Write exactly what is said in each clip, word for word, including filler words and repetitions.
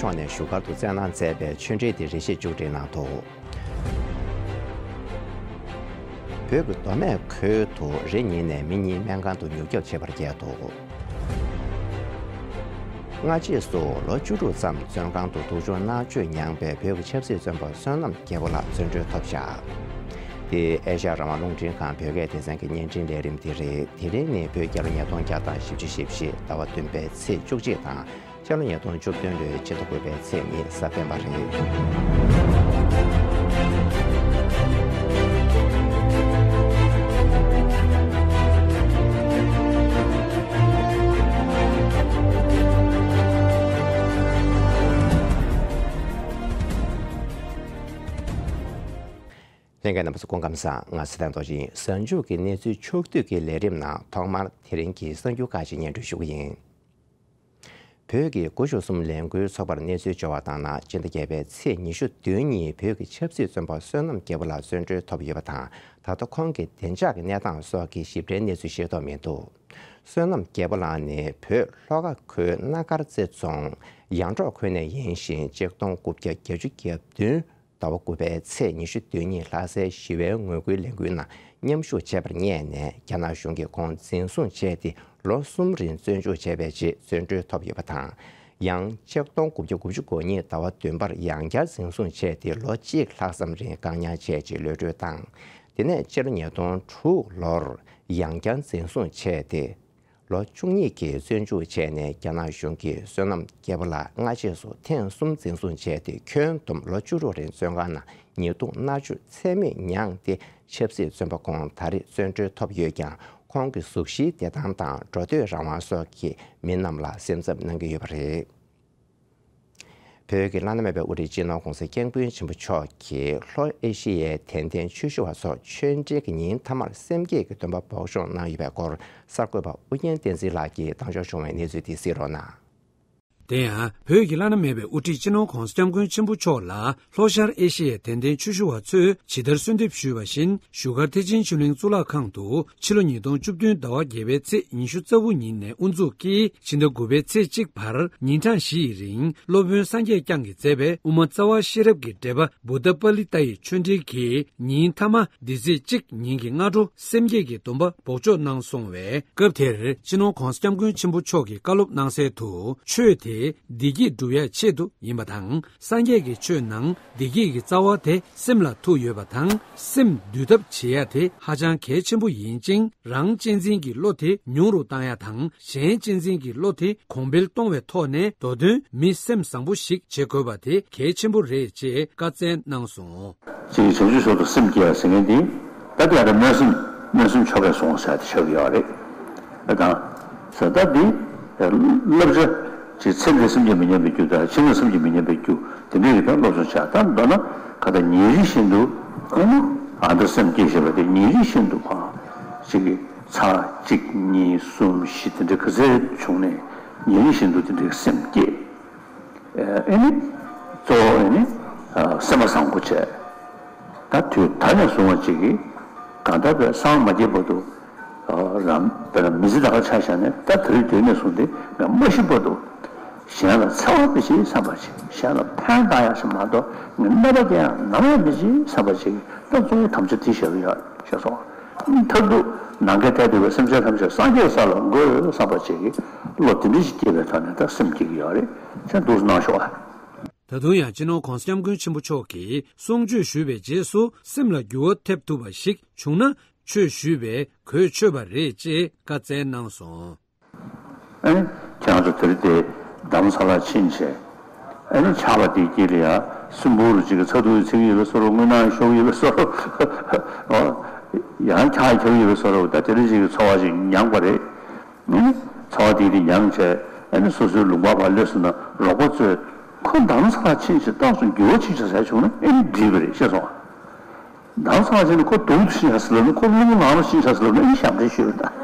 ཕྱོགས་ནས་བཞུགས་སྒར་དུ་བཙན་དབང་མཛད་པའི་ཆོས་འབྲེལ་དེ་རེ་ཞིག་མཇུག་སྒྲིལ་གནང་འདུག་བོད་ཀྱི་མདོ་སྨད་ཁུལ་དུ་རེ་གཉིས་ནས་མི་གཉིས་སྨན་ཁང་དུ་མྱུར་སྐྱོབ་བྱེད་པར་བསྐྱལ་འདུག་སྔ་རྗེས་སུ་ལོ་བཅུ་དྲུག་ཙམ་བཙོན་ཁང་དུ་སྡུག་སྦྱོང་མནར་གཅོད་མྱངས་པའི་བོད་ཀྱི་ཆབ་སྲིད་བཙོན་པ་བསོད་ནམས་རྒྱལ་པོ་ལགས་བཙོན་གྲོལ་ཐོབ་བཞག་དེ་ཨེ་ཤ་ཡ་རང་དབང་རླུང་འཕྲིན་ཁང་བོད་སྐད་སྡེ་ཚན་གྱི་བརྙན་འཕྲིན་ལས་རིམ་དེ་རེད། དེ་རིང་ནི་བོད་རྒྱལ་ལོ་ཉིས་སྟོང་བརྒྱ་དང་བཞི་བཅུ་ཞེ་བཞི་ཟླ་བ་བདུན་པའི་ཚེས་བཅུ་གཅིག་དང་། ཕྱི་ལོ་ཉིས་སྟོང་བཅུ་བདུན་ལོའི་ཕྱི་ཟླ་དགུ་པའི་ཚེས་གཉིས་གཟའ་སྤེན་པ་རེད། ལྷན་རྒྱས་རྣམ་པ་ཚོ་སྐུ་ཁམས་བཟང་། ང་སི་ཐན་རྡོ་རྗེ་ཡིན། གཟའ་མཇུག་གི་གནས་ཚུལ་ཕྱོགས་བསྡུས་ཀྱི་ལས་རིམ་ནང་ཐོག་མར་དེ་རིང་གི་གསར་འགྱུར་ཁག་ཅིག་སྙན་སྒྲོན་ཞུ་གི་ཡིན། བོད་ཀྱི་དགུ་བཅུ་གསུམ་ལས་འགུལ་ཚོགས་པར་གནས་ཚུལ་འབྱོར་བ་ལྟར་ན། སྤྱི་ཟླ་བརྒྱད་པའི་ཚེས་ཉི་ཤུ་བདུན་ཉིན་བོད་ཀྱི་ཆབ་སྲིད་བཙོན་པ་བསོད་ནམས་རྒྱལ་པོ་ལགས་བཙོན་གྲོལ་ཐོབ་ཡོད་པ་དང་། ད་ལྟ་ཁོང་གི་བདེ་འཇགས་ཀྱི་གནས་སྟངས་སོགས་ཀྱི་ཞིབ་ཕྲའི་གནས་ཚུལ་ཤེས་རྟོགས་མི་འདུག་བསོད་ནམས་རྒྱལ་པོ་ལགས་ནི་བོད་ལྷོ་ཁ་ཁུལ་སྣ་དཀར་རྩེ་རྫོང་ཡང་འབྲོག་ཁུལ་ནས་ཡིན་ཞིང་། གཅིག་སྟོང་དགུ་བརྒྱ་བརྒྱད་ཅུ་གྱ་བདུན་ཟླ་བ་དགུ་པའི་ཚེས་ཉི་ཤུ་བདུན་ཉིན་ལྷ་སའི་ཞི་བའི་ངོ་རྒོལ་ལས་འགུལ་ནང་མཉམ་ཞུགས་བྱས་པར་བསྙད་ནས། རྒྱ་ནག་གཞུང་གིས་ཁོང་འཛིན་བཟུང་བྱས་ཏེ། ལོ་གསུམ་རིང་བཙོན་འཇུག་བྱས་པའི་རྗེས་བཙོན་གྲོལ་ཐོབ་ཡོད་པ་དང་། ཡང་གཅིག་སྟོང་དགུ་བརྒྱ་དགུ་བཅུ་གོ་གཉིས་ཟླ་བ་བདུན་པར་ཡང་བསྐྱར་འཛིན་བཟུང་བྱས་ཏེ། ལོ་གཅིག་ལྷག་ཙམ་རིང་བཀག་ཉར་བྱས་རྗེས་གློད་གྲོལ་བཏང་། དེ་ནས་ཕྱི་ལོ་ཉིས་སྟོང་དྲུག་ལོར་ཡང་བསྐྱར་འཛིན་བཟུང་བྱས་ཏེ། ལོ་བཅུ་གཉིས་ཀྱི་བཙོན་འཇུག་བྱས་ནས། རྒྱ་ནག་གཞུང་གིས་བསོད་ནམས་རྒྱལ་པོ་ལགས་སྔ་རྗེས་སུ་ཐེངས་གསུམ་འཛིན་བཟུང་བྱས་ཏེ། ཁྱོན་བསྡོམས་ལོ་བཅུ་དྲུག་རིང་བཙོན་ཁང་ནང་ཉེས་རྡུང་མནར་གཅོད་ཚད་མེད་མྱངས་ཏེ། ཆབ་སྲིད་བཙོན་པ་ཁོང་ད་རེས་བཙོན་གྲོལ་ཐོབ་ཡོད་ཀྱང་། ཁོང་གི་གཟུགས་གཞིའི་བདེ་ཐང་དང་འགྲོ་སྡོད་རང་དབང་སོགས་ཀྱི་མི་རྣམས་ལ་སེམས་འཚབ་གནང་གི་ཡོད་པ་རེད། བོད་ཀྱི་བླ་ན་མེད་པའི་དབུ་ཁྲིད་སྤྱི་ནོར་༧གོང་ས་༧སྐྱབས་མགོན་ཆེན་པོ་མཆོག་གིས་ལྷོ་ཨེ་ཤི་ཡའི་དད་ལྡན་ཆོས་ཞུ་བ་ཚོར་ཆོས་འབྲེལ་གྱི་ཉིན་མཐའ་མར་སེམས་བསྐྱེད་ཀྱི་སྡོམ་པ་འབོགས་ཆོག་གནང་ཡོད་པའི་སྐོར། གསར་འགོད་པ་ཨུ་རྒྱན་བསྟན་འཛིན་ལགས་ཀྱིས་བཏང་འབྱོར་བྱུང་བའི་གནས་ཚུལ་དེ་གཟིགས་རོགས་གནང་། དེ་ཡང་བོད་ཀྱི་བླ་ན་མེད་པའི་དབུ་ཁྲིད་སྤྱི་ནོར་༧གོང་ས་༧སྐྱབས་མགོན་ཆེན་པོ་མཆོག་ལ་ལྷོ་ཤར་ཨེ་ཤི་ཡའི་དད་ལྡན་ཆོས་ཞུ་བ་ཚོས་ཇི་ལྟར་གསོལ་འདེབས་ཞུས་པ་བཞིན། བཞུགས་སྒར་ཐེག་ཆེན་ཆོས་གླིང་གཙུག་ལག་ཁང་དུ་ཕྱི་ལོ་ཉིས་སྟོང་བཅུ་བདུན་ཟླ་བ་བརྒྱད་པའི་ཚེས་ཉི་ཤུ་རྩ་དགུ་ཉིན་ནས་དབུ་འཛུགས་ཀྱིས་ཕྱི་ཟླ་དགུ་པའི་ཚེས་གཅིག་བར་ཉིན་གྲངས་བཞི་ཡི་རིང་སློབ་དཔོན་སངས་རྒྱས་བསྐྱངས་ཀྱིས་མཛད་པའི་དབུ་མ་རྩ་བ་ཤེས་རབ་ཀྱི་འགྲེལ་པ་བུདྡྷ་པཱ་ལི་ཏ་ཡི་ཆོས་འབྲེལ་གྱི་ཉིན་མཐའ་མ་འདི་ཚེས་གཅིག་ཉིན་གྱི་སྔ་དྲོ་སེམས་བསྐྱེད་ཀྱི་སྡོམ་པ་འབོགས་ཆོག་གནང་སོང་བས། སྐབས་དེར་སྤྱི་ནོར་༧གོང་ས་༧སྐྱབས་མགོན་ཆེན་པོ་མཆོག་གིས་བཀའ་སློབ་གནང་གསལ་དུ། ཆོས་དེ་བདེ་སྐྱིད་སྒྲུབ་ཡག་ཆེད་དུ་ཡིན་པ་དང་། སངས་རྒྱས་ཀྱི་ཆོས་ནང་བདེ་སྐྱིད་ཀྱི་རྩ་བ་དེ་སེམས་ལ་ཐུག་ཡོད་པ་དང་། སེམས་འདུལ་ཐབས་བྱེད་ཡ་དེ་ཧ་ཅང་གལ་ཆེན་པོ་ཡིན་ཅིང་། རང་གཅེས་འཛིན་གྱི་བློ་དེ་ཉུང་རུ་བཏང་ཡ་དང་། གཞན་གཅེས་འཛིན་གྱི་བློ་དེ་གོང་འཕེལ་གཏོང་བའི་ཐོག་ནས། མདོ་དོན་མི་སེམས་བཟང་པོ་ཞིག་བྱེད་དགོས་པ་དེ་གལ་ཆེན་པོ་རེད་ཅེས་བཀའ་སྩལ་གནང་སོང་། ཅིག་བྱང་ཆུབ་མཆོག་ཏུ་སེམས་བསྐྱེད་ཟེར་མཁན་དེ། ད་ལྟ་ཡང་སྨོན་སེམས་སྨོན་སེམས་ཆོ་གས་སོང་ཟེར་དེ་ཆགས་ཀྱི་ཡོད་རེད། ཨ་དང་། ཟེར་ད་འདི། བསླབ་བྱ། ཅིག་ཚེ་འདིར་སེམས་བསྐྱེད་མི་ཉམས་པའི་རྒྱུ་དང་། ཕྱི་མར་སེམས་བསྐྱེད་མི་ཉམས་པའི་རྒྱུ། དེ་འདྲའི་གི་ད་སློབ་སྦྱོང་བྱ། ད་མདོར་ན་ག་ད་ཉིན་རེ་བཞིན་དུ། ཨ་ནི། ཨ་འདིར་སེམས་བསྐྱེད་ཞེས་པ་དེ་ཉིན་རེ་བཞིན་དུ་གང་། ཅིག་གི་ཚར་གཅིག་གཉིས་གསུམ་བཞི་དེ་འདྲའི་ག་ཚད་བྱུང་ནས་ཉིན་རེ་བཞིན་དུ་དེ་འདྲའི་སེམས་བསྐྱེད། ཨེ་ནི། གཙོ་བོ་ཨེ་ནི། སེམས་པ་བཟང་པོ་བྱས། ད་དུས་ད་ནས་བཟུང་བ་ཅིག་གིས། གང་ལྟར་བས་སངས་མ་རྒྱས་བར་དུ། རང་དཔེར་ན་མི་ཚེ་ད་ག་ཆ་བཞག་ནས་ད་དུས་དུས་ནས་བཟུང་སྟེ་ང་མ་ཤི་བར་དུ། གཞན་ལ་འཚེ་བ་མི་བྱེད་བསམ་པ་ཅིག་གཞན་ལ་ཕན་བཏགས་ཡ་ཞིག་མ་གཏོགས་ངས་གནོད་པ་སྐྱེལ་ཡ་ནམ་ཡང་མི་བྱེད་བསམ་པ་ཅིག་ད་གཙོ་བོ་དམ་བཅའ་དེ་བཞག་གི་ཡོད་ཞེས་སོ། མཐར་ཐུག་ནམ་མཁའི་མཐས་གཏུགས་པའི་སེམས་ཅན་ཐམས་ཅད་སངས་རྒྱས་ས་ལ་འགོད་བསམ་པ་ཅིག་གིས་བློ་དེ་འདྲ་ཞིག་སྐྱེས་པའི་ཐོག་ནས་ད་སེམས་སྐྱེ་གི་ཡོད་རེད། ཁྱེད་འདུག་སེ་གནང་ཤོག་ཨ། ད་དུང་ཡང་སྤྱི་ནོར་༧གོང་ས་༧སྐྱབས་མགོན་ཆེན་པོ་མཆོག་གིས་གསུང་ཆོས་ཞུས་པའི་རྗེས་སུ་སེམས་ལ་འགྱུར་བ་ཐེབས་ཐུབ་པ་ཞིག་བྱུང་ན་ཆོས་ཞུས་པས་གོས་ཆོད་པ་རེད་ཅེས་བཀའ་སྩལ་གནང་སོང་། ཨེ་ནི་ཁྱེད་རང་ཚོ་དེ་རིང་དེ་རྡ་རམ་ས་ལར་ཕྱིན་བྱས། ཨེ་ནི་ཆར་པ་དེའི་དཀྱིལ་ལ་ཡང་སྲིན་འབུ་རུ་ཅིག་གི་ཚ་གདུག་གི་ཚིག་ཡོད་པའི་བཟོ་འདྲ། རྔུལ་ནག་ཤོག་ཡོད་པའི་བཟོ་འདྲ། ཡང་འཁྱག་འཁྱག་ཡོད་པའི་བཟོ་འདྲ། ད་དེ་འདྲ་ཅིག་གི་ཚོར་བ་ཅིག་མྱངས་པ་རེད། ཨེ་ནི་ཚོར་བ་དེ་དེ་མྱངས་བྱས། ཨེ་ནི་སོ་སོའི་ལུང་པ་ཕར་སླེབས་སོང་ན་རོགས་པ་ཚོས་ཁོ་རྡ་རམ་ས་ལར་ཕྱིན་བྱས་ཏོག་ཙམ་འགྱུར་བ་ཕྱིན་བྱས་ཟེར་བྱུང་ན་ཨེ་ནི་འགྲིག་པ་རེད་ཤེས་སོང་ང་། རྡ་རམ་ས་ལར་ཕྱིན་ནས་ཁོ་དུང་དུ་ཕྱིན་བྱས་ཟེར་ལབ་ན། ཁོ་རླུང་ནང་ལ་ཕྱིན་བྱས་ཟེར་ལབ་ན་ཨེ་ནི་ཞབས་འདྲེན་ཞུས་པ་རེད་ད།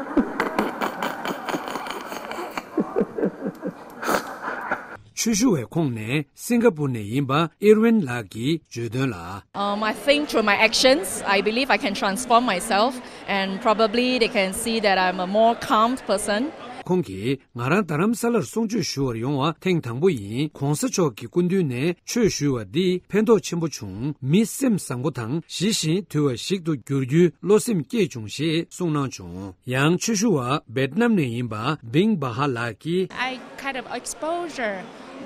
ཆོས་ཞུ་བའི་ཁོངས་ནས་སིང་ག་པུར་ནས་ཡིན་པ་ཨིར་ཝིན་ལགས་ཀྱིས་བརྗོད་དོན་ལ། Um, I think through my actions, I believe I can transform myself, and probably they can see that I'm a more calm person. ཁོང་གིས་ང་རང་རྡ་རམ་ས་ལར་གསུང་ཆོས་ཞུ་བར་ཡོང་བ་ཐེངས་དང་པོ་ཡིན། ༸གོང་ས་མཆོག་གི་སྐུ་མདུན་ནས་ཆོས་ཞུས་པ་འདིས་ཕན་ཐོགས་ཆེན་པོ་བྱུང་། མི་སེམས་བཟང་པོ་དང་ཞི་ཞིང་དུལ་བ་ཞིག་ཏུ་འགྱུར་རྒྱུའི་བློ་སེམས་སྐྱེས་བྱུང་ཞེས་གསུངས་གནང་བྱུང་། ཡང་ཆོས་ཞུ་བ་ཝེད་ནམ་ནས་ཡིན་པ་བིང་བྷ་ཧ་ལགས་ཀྱིས། I kind of exposure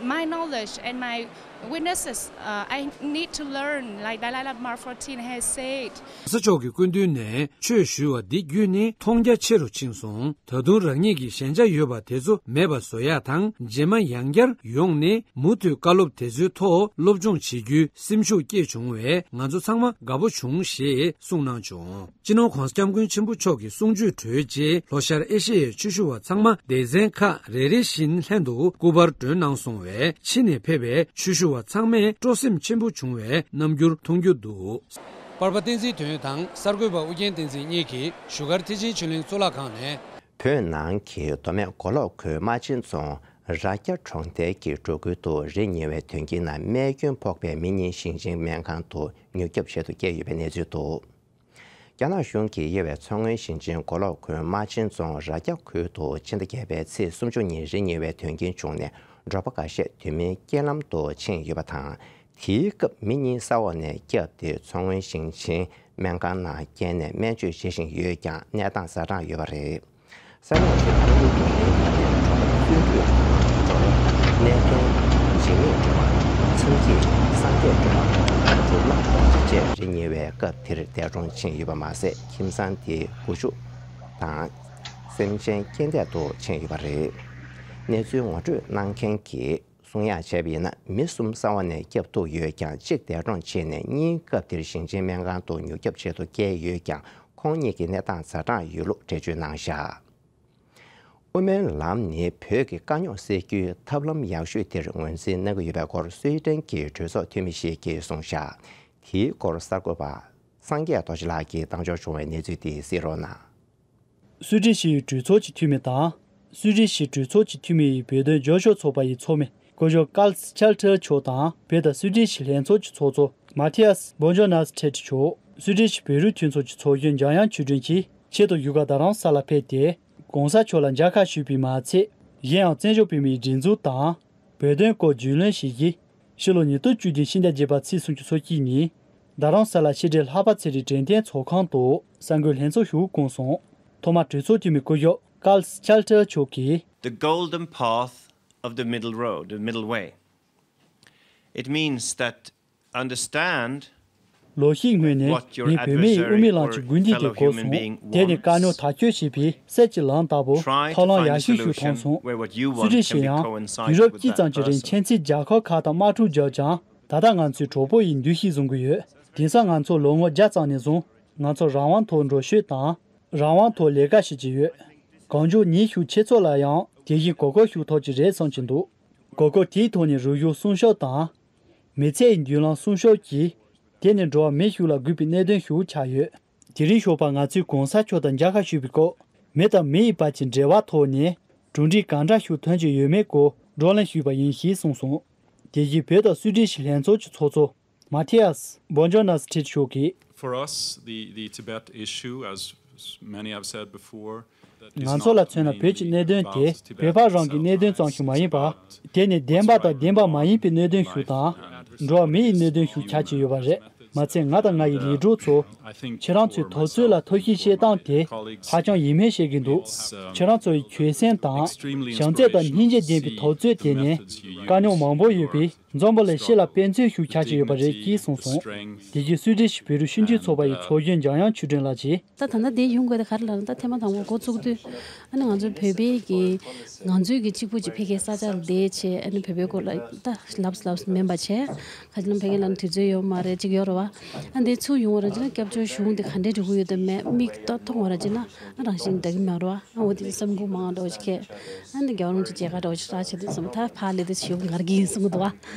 my knowledge and my witnesses. Uh, I need to learn, like Dalai Lama fourteen has said. ༸གོང་ས་མཆོག་གི་སྐུ་མདུན་ནས་ཆོས་ཞུས་པ་འདི་བརྒྱུད་ནས་མཐོང་རྒྱ་ཆེ་རུ་ཕྱིན་སོང་། ད་དུང་རང་ཉིད་ཀྱི་ཞན་ཆ་ཡོད་པ་དེ་ཚོ་མེད་པ་བཟོ་ཡག་དང་། རྗེས་མ་ཡང་བསྐྱར་ཡོང་ནས་མུ་མཐུད་བཀའ་སློབ་དེ་ཚོའི་ཐོག་སློབ་སྦྱོང་བྱེད་རྒྱུའི་སེམས་ཤུགས་སྐྱེས་བྱུང་བས། ང་ཚོ་ཚང་མ་དགའ་པོ་བྱུང་ཞེས་གསུངས་གནང་བྱུང་། སྤྱི་ནོར་༸གོང་ས་༸སྐྱབས་མགོན་ཆེན་པོ་མཆོག་གི་གསུང་ཆོས་གྲོལ་རྗེས། ལྷོ་ཤར་ཨེ་ཤེ་ཡའི་ཆོས་ཞུ་བ་ཚང་མ་སྡེ་ཚན་ཁག་རེ་རེ་བཞིན་ལྷན་དུ་སྐུ་པར་སྒྲོན་གནང་སོང་བས། ཕྱི་ནས་ཕེབས་པའི་ཆོས་ཞུ་བ་ཚང་མས་སྤྲོ་སེམས་ཆེན་པོ་བྱུང་བའི་རྣམ་འགྱུར་མཐོང་རྒྱུ་འདུག་པར་པ་བསྟན་འཛིན་དོན་དང་གསར་འགོད་པ་ཨུ་རྒྱན་བསྟན་འཛིན་གཉིས་ཀྱིས་བཞུགས་སྒར་ཐེག་ཆེན་ཆོས་གླིང་གཙུག་ལག་ཁང་ནས། བོད་ནང་གི་མདོ་སྨད་མགོ་ལོག་ཁུལ་རྨ་ཆེན་རྫོང་རྭ་རྒྱ་གྲོང་རྡལ་གྱི་འབྲོག་ཁུལ་དུ་རི་ཉིལ་བའི་དོན་རྐྱེན་ནང་རྨས་སྐྱོན་ཕོག་པའི་མི་གཉིས་ཞིང་ཆེན་སྨན་ཁང་དུ་མྱུར་སྐྱོབ་བྱེད་དུ་བསྐྱལ་ཡོད་པའི་གནས་ཚུལ་འདུག་རྒྱ་ནག་གཞུང་གིས་དབྱེ་བའི་མཚོ་སྔོན་ཞིང་ཆེན་མགོ་ལོག་ཁུལ་རྨ་ཆེན་རྫོང་རྭ་རྒྱ་ཁུལ་དུ་ཕྱི་ཟླ་བརྒྱད་པའི་ཚེས་སུམ་ཅུ་ཉིན་རི་ཉིལ་བའི་དོན་རྐྱེན་བྱུང་ནས། འབྲོག་པ་འགའ་ཤས་དུ་མའི་རྐྱེན་ལམ་དུ་ཕྱིན་ཡོད་པ་དང་། དེའི་སྐབས་མི་གཉིས་ས་འོག་ནས་བསྐྱབས་ཏེ། མཚོ་སྔོན་ཞིང་ཆེན་སྨན་ཁང་ནང་བསྐྱལ་ནས་སྨན་བཅོས་བྱེད་བཞིན་ཡོད་ཀྱང་། གནས་སྟངས་ཛ་དྲག་ཡོད་པ་རེད། ས་གནས་དེར་ཁོར་ཡུག་འགྱུར་ལྡོག་ནས་འབྲོག་མི་བརྩོན་འགྲུས་དང་། འབྲོག་གནས་བརྟན། འཇིགས་མེད་སྒྲོལ་མ། མཚམས་སྐྱིད། སངས་རྒྱས་སྒྲོལ་མ། འབྲུག་ལགས་རྡོ་རྗེ་བཅས་རི་ཉིལ་བའི་སྐབས་དེར་འདས་གྲོངས་ཕྱིན་ཡོད་པ་མ་ཟད། ཁྱིམ་ཚང་དེའི་བུ་ཕྲུག་དང་སེམས་ཅན་རྐྱེན་འདས་སུ་ཕྱིན་ཡོད་པ་རེད། གནས་ཚུལ་ངོ་སྤྲོད་གནང་མཁན་གྱིས་གསུང་ཡག་བྱས་པ་ཡིན་ན། མི་གསུམ་ས་འོག་ནས་བསྐྱབས་ཐུབ་ཡོད་ཀྱང་། གཅིག་འདས་གྲོངས་ཕྱིན་ནས། གཉིས་སྐབས་དེར་ཞིང་ཆེན་སྨན་ཁང་དུ་མྱུར་སྐྱོབ་བྱེད་དུ་བསྐྱལ་ཡོད་ཀྱང་། ཁོང་གཉིས་ཀྱི་གནས་སྟངས་ཛ་དྲག་ཡོད་ལུགས་འགྲེལ་བརྗོད་གནང་བཞག་དབུ་མའི་ལམ་ནི་བོད་ཀྱི་དཀའ་རྙོག་སེལ་རྒྱུའི་ཐབས་ལམ་ཡག་ཤོས་དེར་ངོས་འཛིན་གནང་གི་ཡོད་པའི་སྐོར་སུའེ་ཏེན་གྱི་གྲོས་ཚོགས་འཐུས་མི་ཞིག་གིས་གསུངས་བཞག་དེའི་སྐོར་གསར་འགོད་པ་སངས་རྒྱས་རྡོ་རྗེ་ལགས་ཀྱིས་བཏང་འབྱོར་བྱུང་བའི་གནས་ཚུལ་དེ་གཟིགས་རོགས་གནང་། སུའེ་ཏེན་ཞི་བའི་གྲོས་ཚོགས་ཀྱི་འཐུས་མི་དང་། སུའེ་ཏེན་ཞི་གྲོས་ཚོགས་ཀྱི་འཐུས་མི་ཡི་བོད་དོན་རྒྱབ་སྐྱོར་ཚོགས་པ་ཡི་ཚོགས་མི་སྐུ་ཞབས་ཀཱལ་སི་ཆལ་ཐེལ་མཆོག་དང་། བོད་དང་སུའེ་ཏེན་ཞི་ལྷན་ཚོགས་ཀྱི་ཚོགས་གཙོ་མ་ཐི་ཡཱ་སི་བོན་ཇོ་ནཱ་སི་ཁྲེད་མཆོག་སུའེ་ཏེན་ཞི་བོད་རིགས་མཐུན་ཚོགས་ཀྱི་ཚོགས་གཞོན་འཇམ་དབྱངས་ཆོས་སྒྲོན་གྱིས་ཆེད་དུ་བཞུགས་སྒར་རྡ་རམ་ས་ལ་ཕེབས་ཏེ། ༸གོང་ས་མཆོག་ལ་མཇལ་ཁ་ཞུས་པས་མ་ཚད། གཞན་ཡང་བཙན་བྱོལ་བོད་མིའི་སྒྲིག་འཛུགས་དང་། བོད་དོན་སྐོར་རྒྱུས་ལོན་ཞུ་གི། ཕྱི་ལོ་ཉིས་སྟོང་བཅུ་བདུན་ཕྱི་ཟླ་བརྒྱད་པ་ཚེས་སུམ་ཅུ་སོ་གཅིག་ཉིན། རྡ་རམ་ས་ལ་ཕྱི་དྲིལ་ལྷག་པ་ཚེ་རིང་དྲན་རྟེན་ཚོགས་ཁང་དུ་གསར་འགོད་ལྷན་ཚོགས་ཤིག་བསྐོངས་སོང་། ཐོག་མར་གྲོས་ཚོགས་འཐུས་མི་སྐུ་ཞབས་ཀཱལ་སི་ཆལ་ཐེལ་མཆོག་གིས། The golden path of the middle road, the middle way. It means that understand ལོ་ཤས་སྔོན་ནས། ངས་བོད་མི་ཡི་དབུ་མའི་ལམ་གྱི་དགོས་འདུན་དེ་གོ་སོང་། དེ་ནི་དཀའ་རྙོག་ཐག་གཅོད་བྱེད་པའི་གསེར་གྱི་ལམ་ལྟ་བུ། ཐབས་ལམ་ཡག་ཤོས་ཤིག་མཐོང་སོང་། སུའེ་ཏེན་ཞི་ཡང་། དུས་རབས་གཅིག་ཙམ་གྱི་རིང་ཁྱེད་ཚོས་རྒྱལ་ཁབ་ཁག་དང་དམག་འཁྲུག་བརྒྱབ་ཀྱང་། ད་ལྟ་ང་ཚོས་གྲོགས་པོ་ཡི་འདུ་ཤེས་བཟུང་གི་ཡོད། དེང་སང་ང་ཚོ་ལོ་ངོ་བརྒྱ་ཙམ་ནས་བཟུང་ང་ཚོ་རང་དབང་ཐོག་འགྲོ་ཤོས་དང་། རང་དབང་ཐོག་ལས་ཀ་བྱེད་ཀྱི་ཡོད། གང་མགྱོགས་ཉིན་ཞིག་ཁྱེད་ཚོ་ལ་ཡང་དེ་བཞིན་གོ་སྐབས་ཤིག་ཐོབ་ཀྱི་རེད་བསམ་གྱི་འདུག་གོ་སྐབས་དེའི་ཐོག་ནས་རུ་ཞོགས་སྲུང་སྐྱོབ་དང་། མི་ཚེ་ཡི་མདུན་ལམ་སྲུང་སྐྱོབ་ཀྱིས། དེ་ནི་འགྲོ་བ་མི་ཞིག་ལ་དགོས་པའི་གནད་དོན་ཞིག་ཆགས་ཡོད། དེ་རིང་ཞོགས་པ་ང་ཚོས་གོང་ས་མཆོག་དང་མཇལ་ཁ་ཞུས་པའི་སྐོར། མི་དང་མི་ཡི་བར་གྱི་འབྲེལ་བ་ཐོག་ནས་གྲུབ་འབྲས་གང་འདྲ་ཞིག་ཐོན་གྱི་ཡོད་མེད་སྐོར་བགྲོ་གླེང་ཞུས་པ་ཡིན་ཞེས་གསུངས་སོང་། དེ་བཞིན་བོད་དང་སུའེ་ཏེན་ཞི་ལྷན་ཚོགས་ཀྱི་ཚོགས་གཙོ་མ་ཐི་ཡཱ་སི་བོན་ཇོ་ནཱ་སི་ཁྲེད་མཆོག་གིས། For us, the, the Tibet issue, as many have said before, ང་ཚོ་ལ་མཚོན་ན་བོད་ཀྱི་གནད་དོན་དེ་བོད་པ་རང་གི་གནད་དོན་ཙམ་ཞིག་མ་ཡིན་པར། དེ་ནི་བདེན་པ་དང་བདེན་པ་མ་ཡིན་པའི་གནད་དོན་ཞིག་དང་། འགྲོ་བ་མི་ཡི་གནད་དོན་ཞིག་ཆགས་ཀྱི་ཡོད་པ་རེད། མ་ཚད་ང་དང་ང་ཡི་ལས་གྲོགས་ཚོ། ཁྱེད་རང་ཚོའི་འཐབ་རྩོད་ལ་ཐབས་ཤེས་བྱེད་སྟངས་དེ་ཧ་ཅང་ཡིད་སྨོན་བྱེད་ཀྱི་འདུག་ཁྱེད་རང་ཚོ་ཡི་གྱོད་སེམས་དང་། བྱམས་བརྩེ་དང་སྙིང་རྗེ་ལྡན་པའི་འཐབ་རྩོད་དེ་ནི་དཀའ་རྙོག་མང་པོ་ཡོད་པའི་འཛམ་བུ་གླིང་སྤྱི་ལ་དཔེ་མཚོན་ཞིག་ཆགས་ཀྱི་ཡོད་པ་རེད་ཅེས་གསུངས་སོང་། དེ་རྗེས་སུའེ་ཏེན་ཞི་བོད་རིགས་སྤྱི་འཐུས་ཚོགས་པ་ཡི་ཚོགས་གཞོན་འཇམ་དབྱངས་ཆོས་སྒྲོན་ལགས་ཀྱིས། ད་ད་ལྟ་འདིར་ཡོང་དགོས་དེ་ག་རེ་ལབ་ན། ད་ཐེངས་མ་དང་པོ་འགོ་བཙུགས་དུས། ཨ་ནི་ང་ཚོའི་བོད་པའི་གི། ང་ཚོའི་གི་གཅིག་པུ་གཅིག་ཕ་གིའི་ས་ཆ་ལ་བསྡད་བྱས། ཨ་ནི་བོད་པའི་སྐོར་ལ་ད་ལབ་ལབ་མིན་པ་བྱས། ག་ཅི་ན་ཕ་གི་ལ་ནི་དུས་ཚོད་ཡོད་མ་རེད། ཅིག་ཡོད་རེད་བ། ཨ་འདི་ཚུར་ཡོང་བ་ར་ཅི་ན་སྐྱབས་བཅོལ་གཞུང་འདི་ག་འདྲའི་འགྲོ་གི་ཡོད་དམ་མེད་མིག་ཏོ་མཐོང་བ་ར་ཅི་ན། ཨ་རང་བཞིན་འདྲ་གི་མ་རེད་བ། ཨ་འོ་དེ་བསམ་ཁུག་མང་འདྲ་བོ་ཅིག་ཁེ། ཨ་འདི་རྒྱལ་བ་རིན་པོ་ཆེ་མཇལ་ཁ་འདྲ་བོ་ཅིག་རག་བྱས་དུས་ཙམ་ད་ཕར་སླེབས་དུས་ཞེ་པོ་ངར་གི་ཡིན་གསུང་གི་འདུག་བ།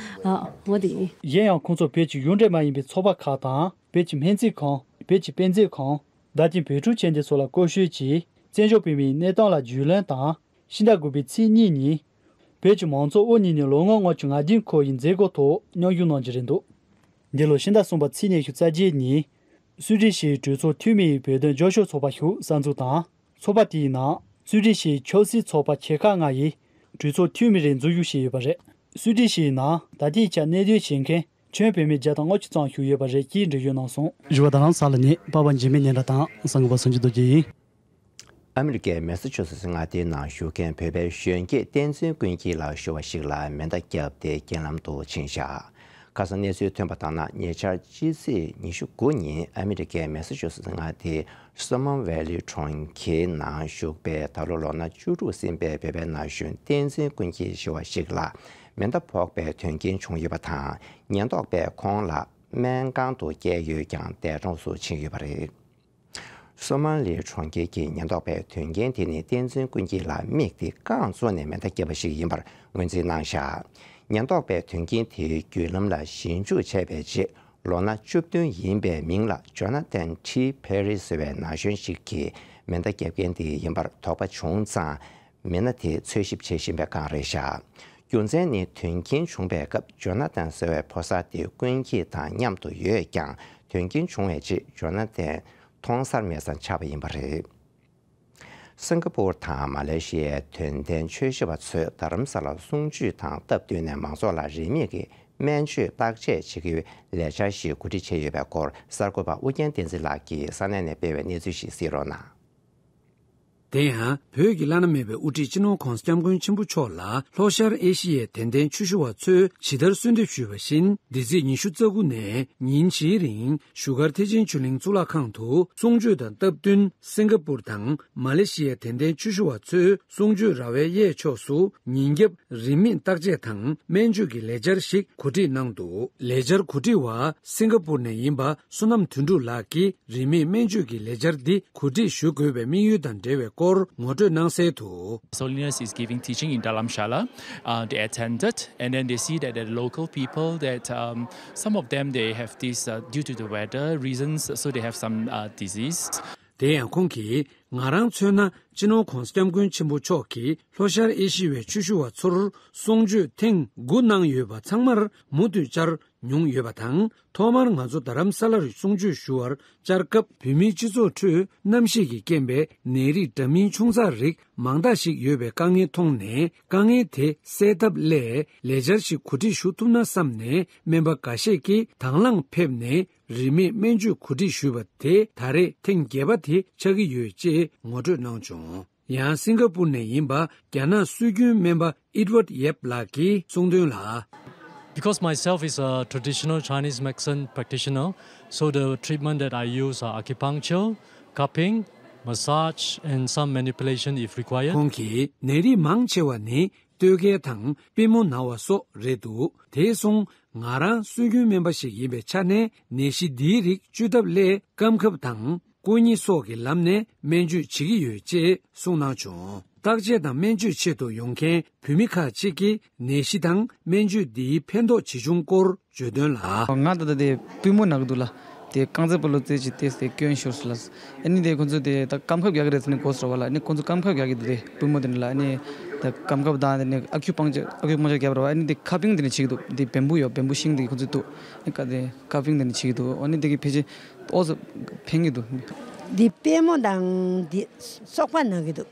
ཨ་འོ་དེ་ཡིན། གཞན་ཡང་ཁོང་ཚོ་བོད་ཀྱི་གཞུང་འབྲེལ་མ་ཡིན་པའི་ཚོགས་པ་ཁག་དང་། བོད་ཀྱི་སྨན་རྩིས་ཁང་། བོད་ཀྱི་དཔེ་མཛོད་ཁང་། བརྡ་བསྟན་བོད་ཕྲུག་བཅས་འདི་ཚོ་ལ་སྐོར་ཞིབ་ཀྱིས་བཙན་བྱོལ་བོད་མིའི་གནས་སྟངས་ལ་རྒྱུས་ལོན་དང་། ཕྱི་ཟླ་དགུ་པའི་ཚེས་གཉིས་ཉིན། བོད་ཀྱི་མང་གཙོ་དབུ་བརྙེས་ནས་ལོ་ངོ་ལྔ་བཅུ་ང་བདུན་འཁོར་བའི་མཛད་སྒོ་ཐོག་མཉམ་ཞུགས་གནང་རྒྱུ་རེད་འདུག་འདི་ལོ་ཕྱི་ཟླ་གསུམ་པ་ཚེས་ཉི་ཤུ་རྩ་བརྒྱད་ཉིན། སུའེ་ཏེན་ཞི་བའི་གྲོས་ཚོགས་འཐུས་མི་ཡིས་བོད་དོན་རྒྱབ་སྐྱོར་ཚོགས་པ་ཞིག་གསར་འཛུགས་དང་། ཚོགས་པ་དེའི་ནང་ སུའི་ཌེན་ཞིག་ཆོས་སྲིད་ཚོགས་པ་ཆེ་ཁག་ལྔ་ཡིས་གྲོས་ཚོགས་འཐུས་མི་རེ་འཛུལ་ཞུགས་བྱས་ཡོད་པ་རེད། སུའི་ཌེན་ཞིག་ནང་ད་ལྟའི་ཆར་གནས་སྡོད་བྱེད་མཁན་ཁྱོན་བོད་མི་བརྒྱ་དང་ལྔ་བཅུ་ཙམ་བཞུགས་ཡོད་པ་རེད་ཅེས་འགྲེལ་བརྗོད་གནང་སོང་། ཞུ་བ་ད་རང་ས་ལ་ཉེ་པ་པ་འཇིགས་མེད་ཉེ་འདྲ་དང་གསང་གོ་པ་སངས་རྒྱས་རྡོ་རྗེ་ཡིན། ཨ་མི་རི་ཀའི་མེ་ས་ཆུ་སེ་སི་མངའ་སྡེའི་ནང་བཞུགས་མཁན་བོད་པའི་གཞོན་སྐྱེས་བསྟན་འཛིན་ཀུན་སྐྱིད་ལགས་ཞུ་བ་ཞིག་ལ་མེ་མདའ་བརྒྱབ་སྟེ་རྐྱེན་ལམ་དུ་ཕྱིན་བཞག་ཁ་སང་གནས་ཚུལ་ཐོན་པ་ལྟར་ན། ཉེ་ཆར་ཕྱི་ཚེས་ཉི་ཤུ་དགུ་ཉིན་ཨ་མི་རི་ཀའི་མེ་ས་ཆུ་སེ་སི་མངའ་སྡེའི་སོ་མོན་ཝེ་ལི་གྲོང་ཁྱེར་ནང་བཞུགས་པའི་ད་ལོ་ལོ་ན་བཅུ་དྲུག་ཟིན་པའི་བོད་པའི་ན་གཞོན་བསྟན་འཛིན་ཀུན་སྐྱིད་ཞུ་བ་ཞིག་ལ་མེ་མདའ་ཕོག་པའི་དོན་རྐྱེན་བྱུང་ཡོད་པ་དང་། ཉེན་རྟོག་པས་ཁོང་ལ་སྨན་ཁང་དུ་བསྐྱལ་ཡོད་ཀྱང་འདས་གྲོངས་སུ་ཕྱིན་ཡོད་པ་རེད། སོ་མ་ལི་གྲོང་ཁྱེར་གྱི་ཉེན་རྟོག་པས་དོན་རྐྱེན་དེ་ནི་བསྟན་འཛིན་ཀུན་སྐྱིད་ལ་དམིགས་ཏེ་རྐང་བཙུགས་ནས་མེ་མདའ་བརྒྱབ་པ་ཞིག་ཡིན་པར་ངོས་འཛིན་གནང་བཞག་ཉེན་རྟོག་པས་དོན་རྐྱེན་དེའི་བརྒྱུད་ལམ་ལ་ཞིབ་འཇུག་བྱས་པའི་རྗེས། ལོ་ན་བཅུ་བདུན་ཡིན་པའི་མིང་ལ་ཇོ་ན་ཐན་ཊི་ཕེ་རི་ཟེར་བའི་ན་གཞོན་ཞིག་གིས་མེ་མདའ་བརྒྱབ་མཁན་དེ་ཡིན་པར་དོགས་པ་བྱུང་ཙང་། མི་སྣ་དེ་འཚོལ་ཞིབ་བྱེད་བཞིན་པའི་སྒང་རེད་བཞག་རྒྱུ་མཚན་ནི། དོན་རྐྱེན་བྱུང་པའི་སྐབས་ཇོ་ན་ཐན་ཟེར་བའི་ཕོ་གསར་དེ་ཀུན་སྐྱིད་དང་མཉམ་དུ་ཡོད་ཀྱང་། དོན་རྐྱེན་བྱུང་བའི་རྗེས་ཇོ་ན་ཐན་མཐོང་སར་མེད་སར་ཆགས་པ་ཡིན་པ་རེད། སིང་ག་པུར་དང་མ་ལེ་ཤི་ཡའི་དོན་ལྡན་ཆོས་ཞུ་བ་ཚོས་རྡ་རམ་ས་ལར་གསུང་ཆོས་དང་སྟབས་བསྟུན་ནས་མང་ཚོགས་ལ་རིན་མེད་ཀྱི་སྨན་བཅོས་བརྟག་དཔྱད་བྱེད་ཀྱི་ལས་འཆར་ཞིག་གོ་སྒྲིག་བྱས་ཡོད་པའི་སྐོར། གསར་འགོད་པ་ཨུ་རྒྱན་བསྟན་འཛིན་ལགས་ཀྱིས་ས་གནས་ནས་སྤེལ་བའི་གནས་ཚུལ་ཞིག་གཟིགས་རོགས་གནང་། དེ་ཡང་བོད་ཀྱི་བླ་ན་མེད་པའི་དབུ་ཁྲིད་སྤྱི་ནོར་༧གོང་ས་༧སྐྱབས་མགོན་ཆེན་པོ་མཆོག་ལ་ལྷོ་ཤར་ཨེ་ཤི་ཡའི་དད་ལྡན་ཆོས་ཞུ་བ་ཚོས་ཇི་ལྟར་གསོལ་འདེབས་ཞུས་པ་བཞིན། འདི་ཚེས་ཉི་ཤུ་རྩ་དགུ་ནས་ཉིན་བཞིའི་རིང་བཞུགས་སྒར་ཐེག་ཆེན་ཆོས་གླིང་གཙུག་ལག་ཁང་དུ་གསུང་ཆོས་དང་སྟབས་བསྟུན། སིང་ག་པུར་དང་མ་ལེ་ཤི་ཡའི་དད་ལྡན་ཆོས་ཞུ་བ་ཚོས་གསུང་ཆོས་ར་བའི་གཡས་ཕྱོགས་སུ་ཉིན་རྒྱབ་རིན་མེད་བརྟག་དཔྱད་དང་སྨན་བཅོས་ཀྱི་ལས་འཆར་ཞིག་གོ་སྒྲིག་གནང་འདུག་ལས་འཆར་གོ་སྒྲིག་པ་སིང་ག་པུར་ནས་ཡིན་པ་བསོད་ནམས་དོན་གྲུབ་ལགས་ཀྱིས། རིན་མེད་སྨན་བཅོས་ཀྱི་ལས་འཆར་འདི་གོ་སྒྲིག་ཞུ་དགོས་པའི་དམིགས་ཡུལ་དང་འབྲེལ་བའི་སྐོར་ངོ་སྤྲོད་གནང་གསལ་དུ། Holiness is giving teaching in Dharamshala. Uh, they attended, and then they see that the local people, that um, some of them, they have this, uh, due to the weather reasons, so they have some uh, disease. དེ་ཡང་ཁོང་གིས། ང་རང་མཚོན་ན་སྤྱི་ནོར་༧གོང་ས་༧སྐྱབས་མགོན་ཆེན་པོ་མཆོག་གིས་ལྷོ་ཤར་ཨེ་ཤི་ཡའི་ཆོས་ཞུ་བ་ཚོར་གསུང་ཆོས་ཐེངས་དགུ་གནང་ཡོད་པ་ཚང་མར་མུ་མཐུད་བཅར་མྱོང་ཡོད་པ་དང་། ཐོག་མར་ང་ཚོ་རྡ་རམ་ས་ལར་གསུང་ཆོས་ཞུ་བར་བཅར་སྐབས། བོད་མིའི་སྤྱི་ཚོགས་ཁྲོད་གནམ་གཤིས་ཀྱི་རྐྱེན་པས་ནད་རིགས་འདྲ་མིན་ཆུང་ཙག་རིགས་མང་དག་ཞིག་ཡོད་པའི་དཀའ་ངལ་མཐོང་ནས། དཀའ་ངལ་དེ་སེལ་ཐབས་སླད་ལས་འཆར་ཞིག་གོ་སྒྲིག་ཞུ་ཐུབ་ན་བསམ་ནས། སྨན་པ་འགའ་ཤས་ཀྱིས་དང་བླངས་ཕེབས་ནས། རིན་མེད་སྨན་བཅོས་གོ་སྒྲིག་ཞུས་པ་དེ་ད་རེས་ཐེངས་བརྒྱད་པ་དེ་ཆགས་ཀྱི་ཡོད་ཅེས་ངོ་སྤྲོད་གནང་བྱུང་། ཡང་སིང་ག་པུར་ནས་ཡིན་པ་རྒྱ་ནག་སྲོལ་རྒྱུན་སྨན་པ་ཨེ་ཌི་ཝར་ཡེབ་ལགས་ཀྱིས་གསུངས་དོན་ལ། Because myself is a traditional Chinese medicine practitioner, so the treatment that I use are acupuncture, cupping, massage, and some manipulation if required. ཁོང་གིས། ནད་རིགས་མང་ཆེ་བ་ནི་གཏོས་འགེལ་དང་པུས་མོ་ན་བ་སོགས་རེད་འདུག་དེ་སོང་། ང་རང་སྲོལ་རྒྱུན་སྨན་པ་ཞིག་ཡིན་པའི་ཆ་ནས་ནད་གཞི་འདིའི་རིགས་བཅོས་ཐབས་སླད་སྐམ་ཁབ་དང་། སྐུ་མཉེ་སོགས་ཀྱི་ལམ་ནས་སྨན་བཅོས་བྱེད་ཀྱི་ཡོད་ཅེས་གསུངས་གནང་བྱུང་། བརྟག་དཔྱད་དང་སྨན་བཅོས་ཆེད་དུ་ཡོང་མཁན་བོད་མི་ཁག་ཅིག་གིས་ནད་གཞི་དང་སྨན་བཅོས་འདིའི་ཕན་ཐོགས་ཇི་བྱུང་སྐོར་བརྗོད་དོན་ལ། ང་ད་ལྟ་དེ་པུས་མོ་ན་གི་འདུག་ལ། དེ་རྐང་རྩེད་སྤོ་ལོ་རྩེད་ཅིག་བལྟས་ཏེ་སྐྱོན་ཤོར་སོང་ལ། ཨ་ནི་དེ་ཁོང་ཚོ་དེ་ད་སྐམ་ཁབ་རྒྱག་གི་རེད་ཟེར་ནས་གོ་སོང་བ་ལ། ཨ་ནི་ཁོང་ཚོ་སྐམ་ཁབ་རྒྱག་གི་འདུག་དེ་པུས་མོ་དེ་ནས་ལ། ཨ་ནི་ད་སྐམ་ཁབ་དང་དེ་ནས་ཨ་ཁུ་པང་ཅར་ཨ་ཁུ་པང་ཅར་རྒྱབ་ར་བ། ཨ་ནི་དེ་ཁ་པིང་དེ་ནས་བྱེད་ཀྱི་འདུག་དེ་བེམ་བུ་ཡོད། བེམ་བུ་ཤིང་དེ་ཁོང་ཚོས་བཏུ། ཨ་ནི་ཀ་དེ་ཁ་པིང་དེ་ནས་བྱེད་ཀྱི་འདུག་ཨ་ནི་དེ་གི་ཕལ་ཆེར་ཨོ་ཙམ་ཕན་གྱི་འདུག་འདི་པུས་མོ་དང་འདི་སོག་པ་ན་གི་འདུག་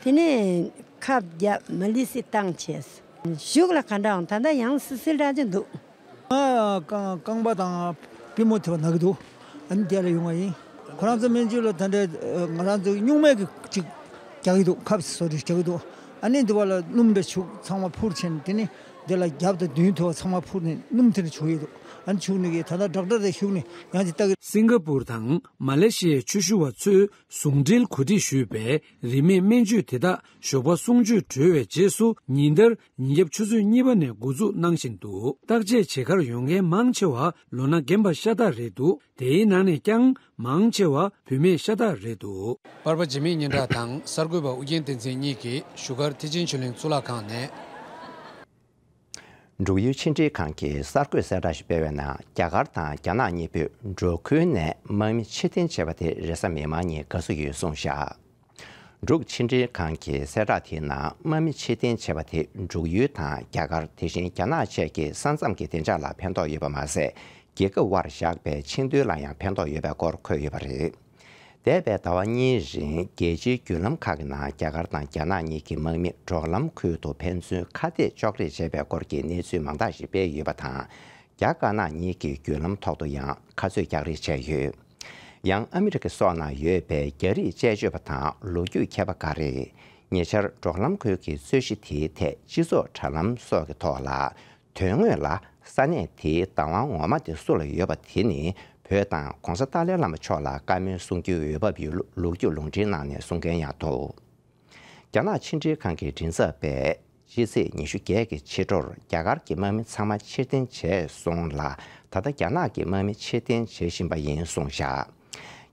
དེ་ནས་ཁབ་བརྒྱབ་མ་ལི་སི་བཏང་བྱས། གཞུག་ལ་ག་འདྲའང་ད་ལྟ་ཡང་སི་སིལ་འདྲ་ཅིག་འདུག་ང་རྐང་རྐང་པ་དང་པུས་མོ་དེ་བ་ན་གི་འདུག་ཨ་ནི་དེ་ལ་ཡོང་བ་ཡིན། ཁོ་རང་ཚོ་སྨན་བཅོས་ལ་ད་ལྟ་ང་རང་ཚོ་སྨྱུག་མེད་ཀྱི་ཅིག་རྒྱག་གི་འདུག་ཁབ་བཟོ་འདྲ་རྒྱག་གི་འདུག་ཨ་ནི་དེ་བ་ལ་སྣུམ་འདྲ་བྱུག་ཚང་མ་ཕུར་ཕྱིན། དེ་ནི་དེ་ལ་རྒྱབ་དང་མདུན་དེ་བ་ཚང་མ་ཕུར་ནས་སྣུམ་དེ་འདྲ་བྱུག་ཡོད་འདུག་ཨ་ནི་བྱུག་ནི་གི་ད་ལྟ་ཌོག་ཊར་དེ་ཞུགས་ནས་ཡང་ཅིག་ལྟ་གི། སིང་ག་པུར་དང་མ་ལེ་ཤི་ཡའི་ཆོས་ཞུ་བ་ཚོས་ཟུང་འབྲེལ་གོ་སྒྲིག་ཞུས་པའི་རིན་མེད་སྨན་བཅོས་དེ་དག་ཞོགས་པ་གསུང་ཆོས་གྲོལ་བའི་རྗེས་སུ་ཉིན་ལྟར་ཉིན་རྒྱབ་ཆུ་ཚོད་གཉིས་པ་ནས་འགོ་འཛུགས་གནང་བཞིན་འདུག་བརྟག་དཔྱད་བྱེད་གར་ཡོང་མཁན་མང་ཆེ་བ་ལོ་ན་རྒན་པ་ཤ་སྟག་རེད་འདུག་དེའི་ནང་ནས་ཀྱང་མང་ཆེ་བ་བུད་མེད་ཤ་སྟག་རེད་འདུག་པར་པ་འཇིགས་མེད་སྙན་གྲགས་དང་གསར་འགོད་པ་ཨུ་རྒྱན་བསྟན་འཛིན་གཉིས་ཀྱིས་བཞུགས་སྒར་ཐེག་ཆེན་ཆོས་གླིང་གཙུག་ལག་ཁང་ནས། འབྲུག་ཡུལ་ཕྱི་འབྲེལ་ཁང་གིས་གསར་འགོད་གསལ་བསྒྲགས་ཤིག་སྤེལ་བའི་ནང་། རྒྱ་གར་དང་རྒྱ་ནག་གཉིས་པོས་འབྲོག་ཁུལ་ནས་དམག་མི་ཕྱིར་འཐེན་བྱས་པ་དེ་རེས་གཟའ་མིག་དམར་ཉིན་དགའ་བསུ་ཡོད་གསུངས་བཞག་འབྲུག་ཕྱི་འབྲེལ་ཁང་གི་གསལ་བསྒྲགས་དེའི་ནང་། དམག་མི་ཕྱིར་འཐེན་བྱས་པ་དེ་འབྲུག་ཡུལ་དང་རྒྱ་གར། དེ་བཞིན་རྒྱ་ནག་བཅས་ཀྱི་ས་མཚམས་ཀྱི་བདེ་འཇགས་ལ་ཕན་ཐོགས་ཡོད་པ་མ་ཟད། རྒྱལ་ཁབ་དབར་བཞག་པའི་ཆིངས་དོན་ལ་ཡང་ཕན་ཐོགས་ཡོད་པའི་སྐོར་འཁོད་ཡོད་པ་རེད། འདས་པའི་ཟླ་བ་གཉིས་རིང་རྒྱལ་སྤྱིའི་བརྒྱུད་ལམ་ཁག་གི་ནང་རྒྱ་གར་དང་རྒྱ་ནག་གཉིས་ཀྱི་དམག་མི་འབྲོག་ལམ་ཁུལ་དུ་ཕན་ཚུན་ཁ་གཏད་གཅོག་རེས་བྱས་པའི་སྐོར་གྱི་གནས་ཚུལ་མང་དག་ཞིག་སྤེལ་ཡོད་པ་དང་། རྒྱ་དཀར་ནག་གཉིས་ཀྱི་བརྒྱུད་ལམ་ཐོག་ཏུ་ཡང་ཁ་རྩོད་རྒྱག་རེས་བྱས་ཡོད། ཡང་ཨ་མི་རི་ཀ་སོགས་ནང་ཡོད་པའི་རྒྱ་རིགས་དཔྱད་བརྗོད་པ་དང་ལོ་རྒྱུས་མཁས་པ་འགའ་རེས། ཉེ་ཆར་འབྲོག་ལམ་ཁུལ་གྱི་རྩོད་གཞི་དེའི་ཐད་སྤྱི་ཚོགས་དྲ་ལམ་སོགས་ཀྱི་ཐོག་ལ། དོན་དངོས་ལ་ས་གནས་དེའི་བདག་དབང་ངོ་མ་དེ་སུ་ལ་ཡོད་པ་དེ་ནི་བོད་དང་གོང་ས་ཏཱ་ལའི་བླ་མ་མཆོག་ལ་བཀའ་མོལ་གསུང་རྒྱུའི་འོས་བབ་ཡོད་ལུགས་ལོ་རྒྱུས་ལུང་འདྲེན་གནང་ནས་གསུང་མཁན་ཡང་འདུག་རྒྱ་ནག་ཕྱི་འབྲེལ་ཁང་གི་མགྲིན་ཚབ་པས་ཕྱི་ཚེས་ཉི་ཤུ་བརྒྱད་ཀྱི་ཕྱི་དྲོར་རྒྱ་གར་གྱི་དམག་མི་ཚང་མ་ཕྱིར་འཐེན་བྱས་སོང་ལ། ད་ལྟ་རྒྱ་ནག་གི་དམག་མི་ཕྱིར་འཐེན་བྱེད་བཞིན་པ་ཡིན་གསུངས་བཞག་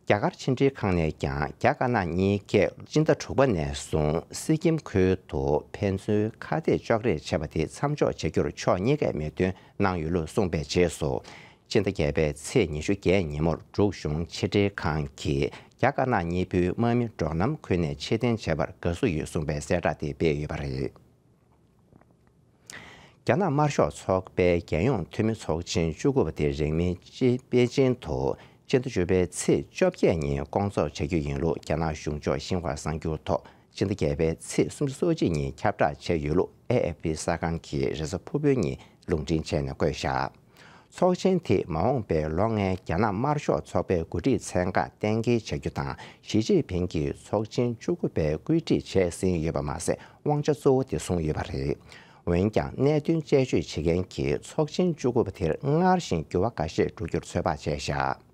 རྒྱ་གར་ཕྱི་འབྲེལ་ཁང་ནས་ཀྱང་རྒྱ་དཀར་ནག་གཉིས་ཀས་སྤྱི་ཟླ་དྲུག་པ་ནས་བཟུང་སི་ཀིམ་ཁུལ་དུ་ཕན་ཚུན་ཁ་གཏད་གཅོག་རེས་བྱས་པ་དེ་མཚམས་འཇོག་བྱ་རྒྱུར་ཕྱོགས་གཉིས་ཀས་མོས་མཐུན་གནང་ཡོད་ལུགས་གསུངས་པའི་རྗེས་སུ། ཕྱི་ཟླ་བརྒྱད་པའི་ཚེས་ཉི་ཤུ་བརྒྱད་ཉིན་མོར་འབྲུག་གཞུང་ཕྱི་འབྲེལ་ཁང་གིས་རྒྱ་དཀར་ནག་གཉིས་པོའི་དམག་མི་འབྲོག་ལམ་ཁུལ་ནས་ཕྱིར་འཐེན་བྱས་པར་དགའ་བསུ་ཡོད་གསུངས་པའི་གསལ་བསྒྲགས་དེ་སྤེལ་ཡོད་པ་རེད། རྒྱ་ནག་དམར་ཤོག་ཚོགས་པའི་རྒྱལ་ཡོངས་འཐུས་མི་ཚོགས་ཆེན་བཅུ་དགུ་པ་དེ་རིང་མིན་པེ་ཅིན་དུ་སྤྱི་ཟླ་བཅུ་པའི་ཚེས་བཅོ་བརྒྱད་ཉིན་སྐོང་ཚོགས་བྱ་རྒྱུ་ཡིན་ལུགས་རྒྱ་ནག་གཞུང་ཕྱོགས་ཤིན་ཧྭ་གསར་འགྱུར་ཐོག་སྤྱི་ཟླ་བརྒྱད་པའི་ཚེས་སུམ་ཅུ་སོ་གཅིག་ཉིན་ཁྱབ་བསྒྲགས་བྱས་ཡོད་ལུགས་ཨེ་ཨེཕ་པི་གསར་ཁང་གིས་རེས་གཟའ་ཕུར་བུའི་ཉིན་ལུང་འདྲེན་བྱས་ནས་བཀོད་བཞག་ཚོགས་ཆེན་དེས་མ་འོངས་པའི་ལོ་ལྔའི་རྒྱ་ནག་དམར་ཤོག་ཚོགས་པའི་འགོ་ཁྲིད་ཚན་ཁག་གཏན་འཁེལ་བྱ་རྒྱུ་དང་། ཞི་ཅིན་ཕིང་གིས་ཚོགས་ཆེན་བཅུ་དགུ་པའི་བཀོད་སྒྲིག་བྱས་ཟིན་ཡོད་པ་མ་ཟད། དབང་ཆ་གཙོ་བོ་དེ་བཟུང་ཡོད་པ་རེད། འོན་ཀྱང་། གནད་དོན་དཔྱད་བརྗོད་བྱེད་མཁན་གྱིས་ཚོགས་ཆེན་བཅུ་དགུ་པ་དེར་སྔར་བཞིན་འགྱུར་བ་འགའ་ཤས་འགྲོ་རྒྱུར་ཚོད་དཔག་བྱས་བཞག་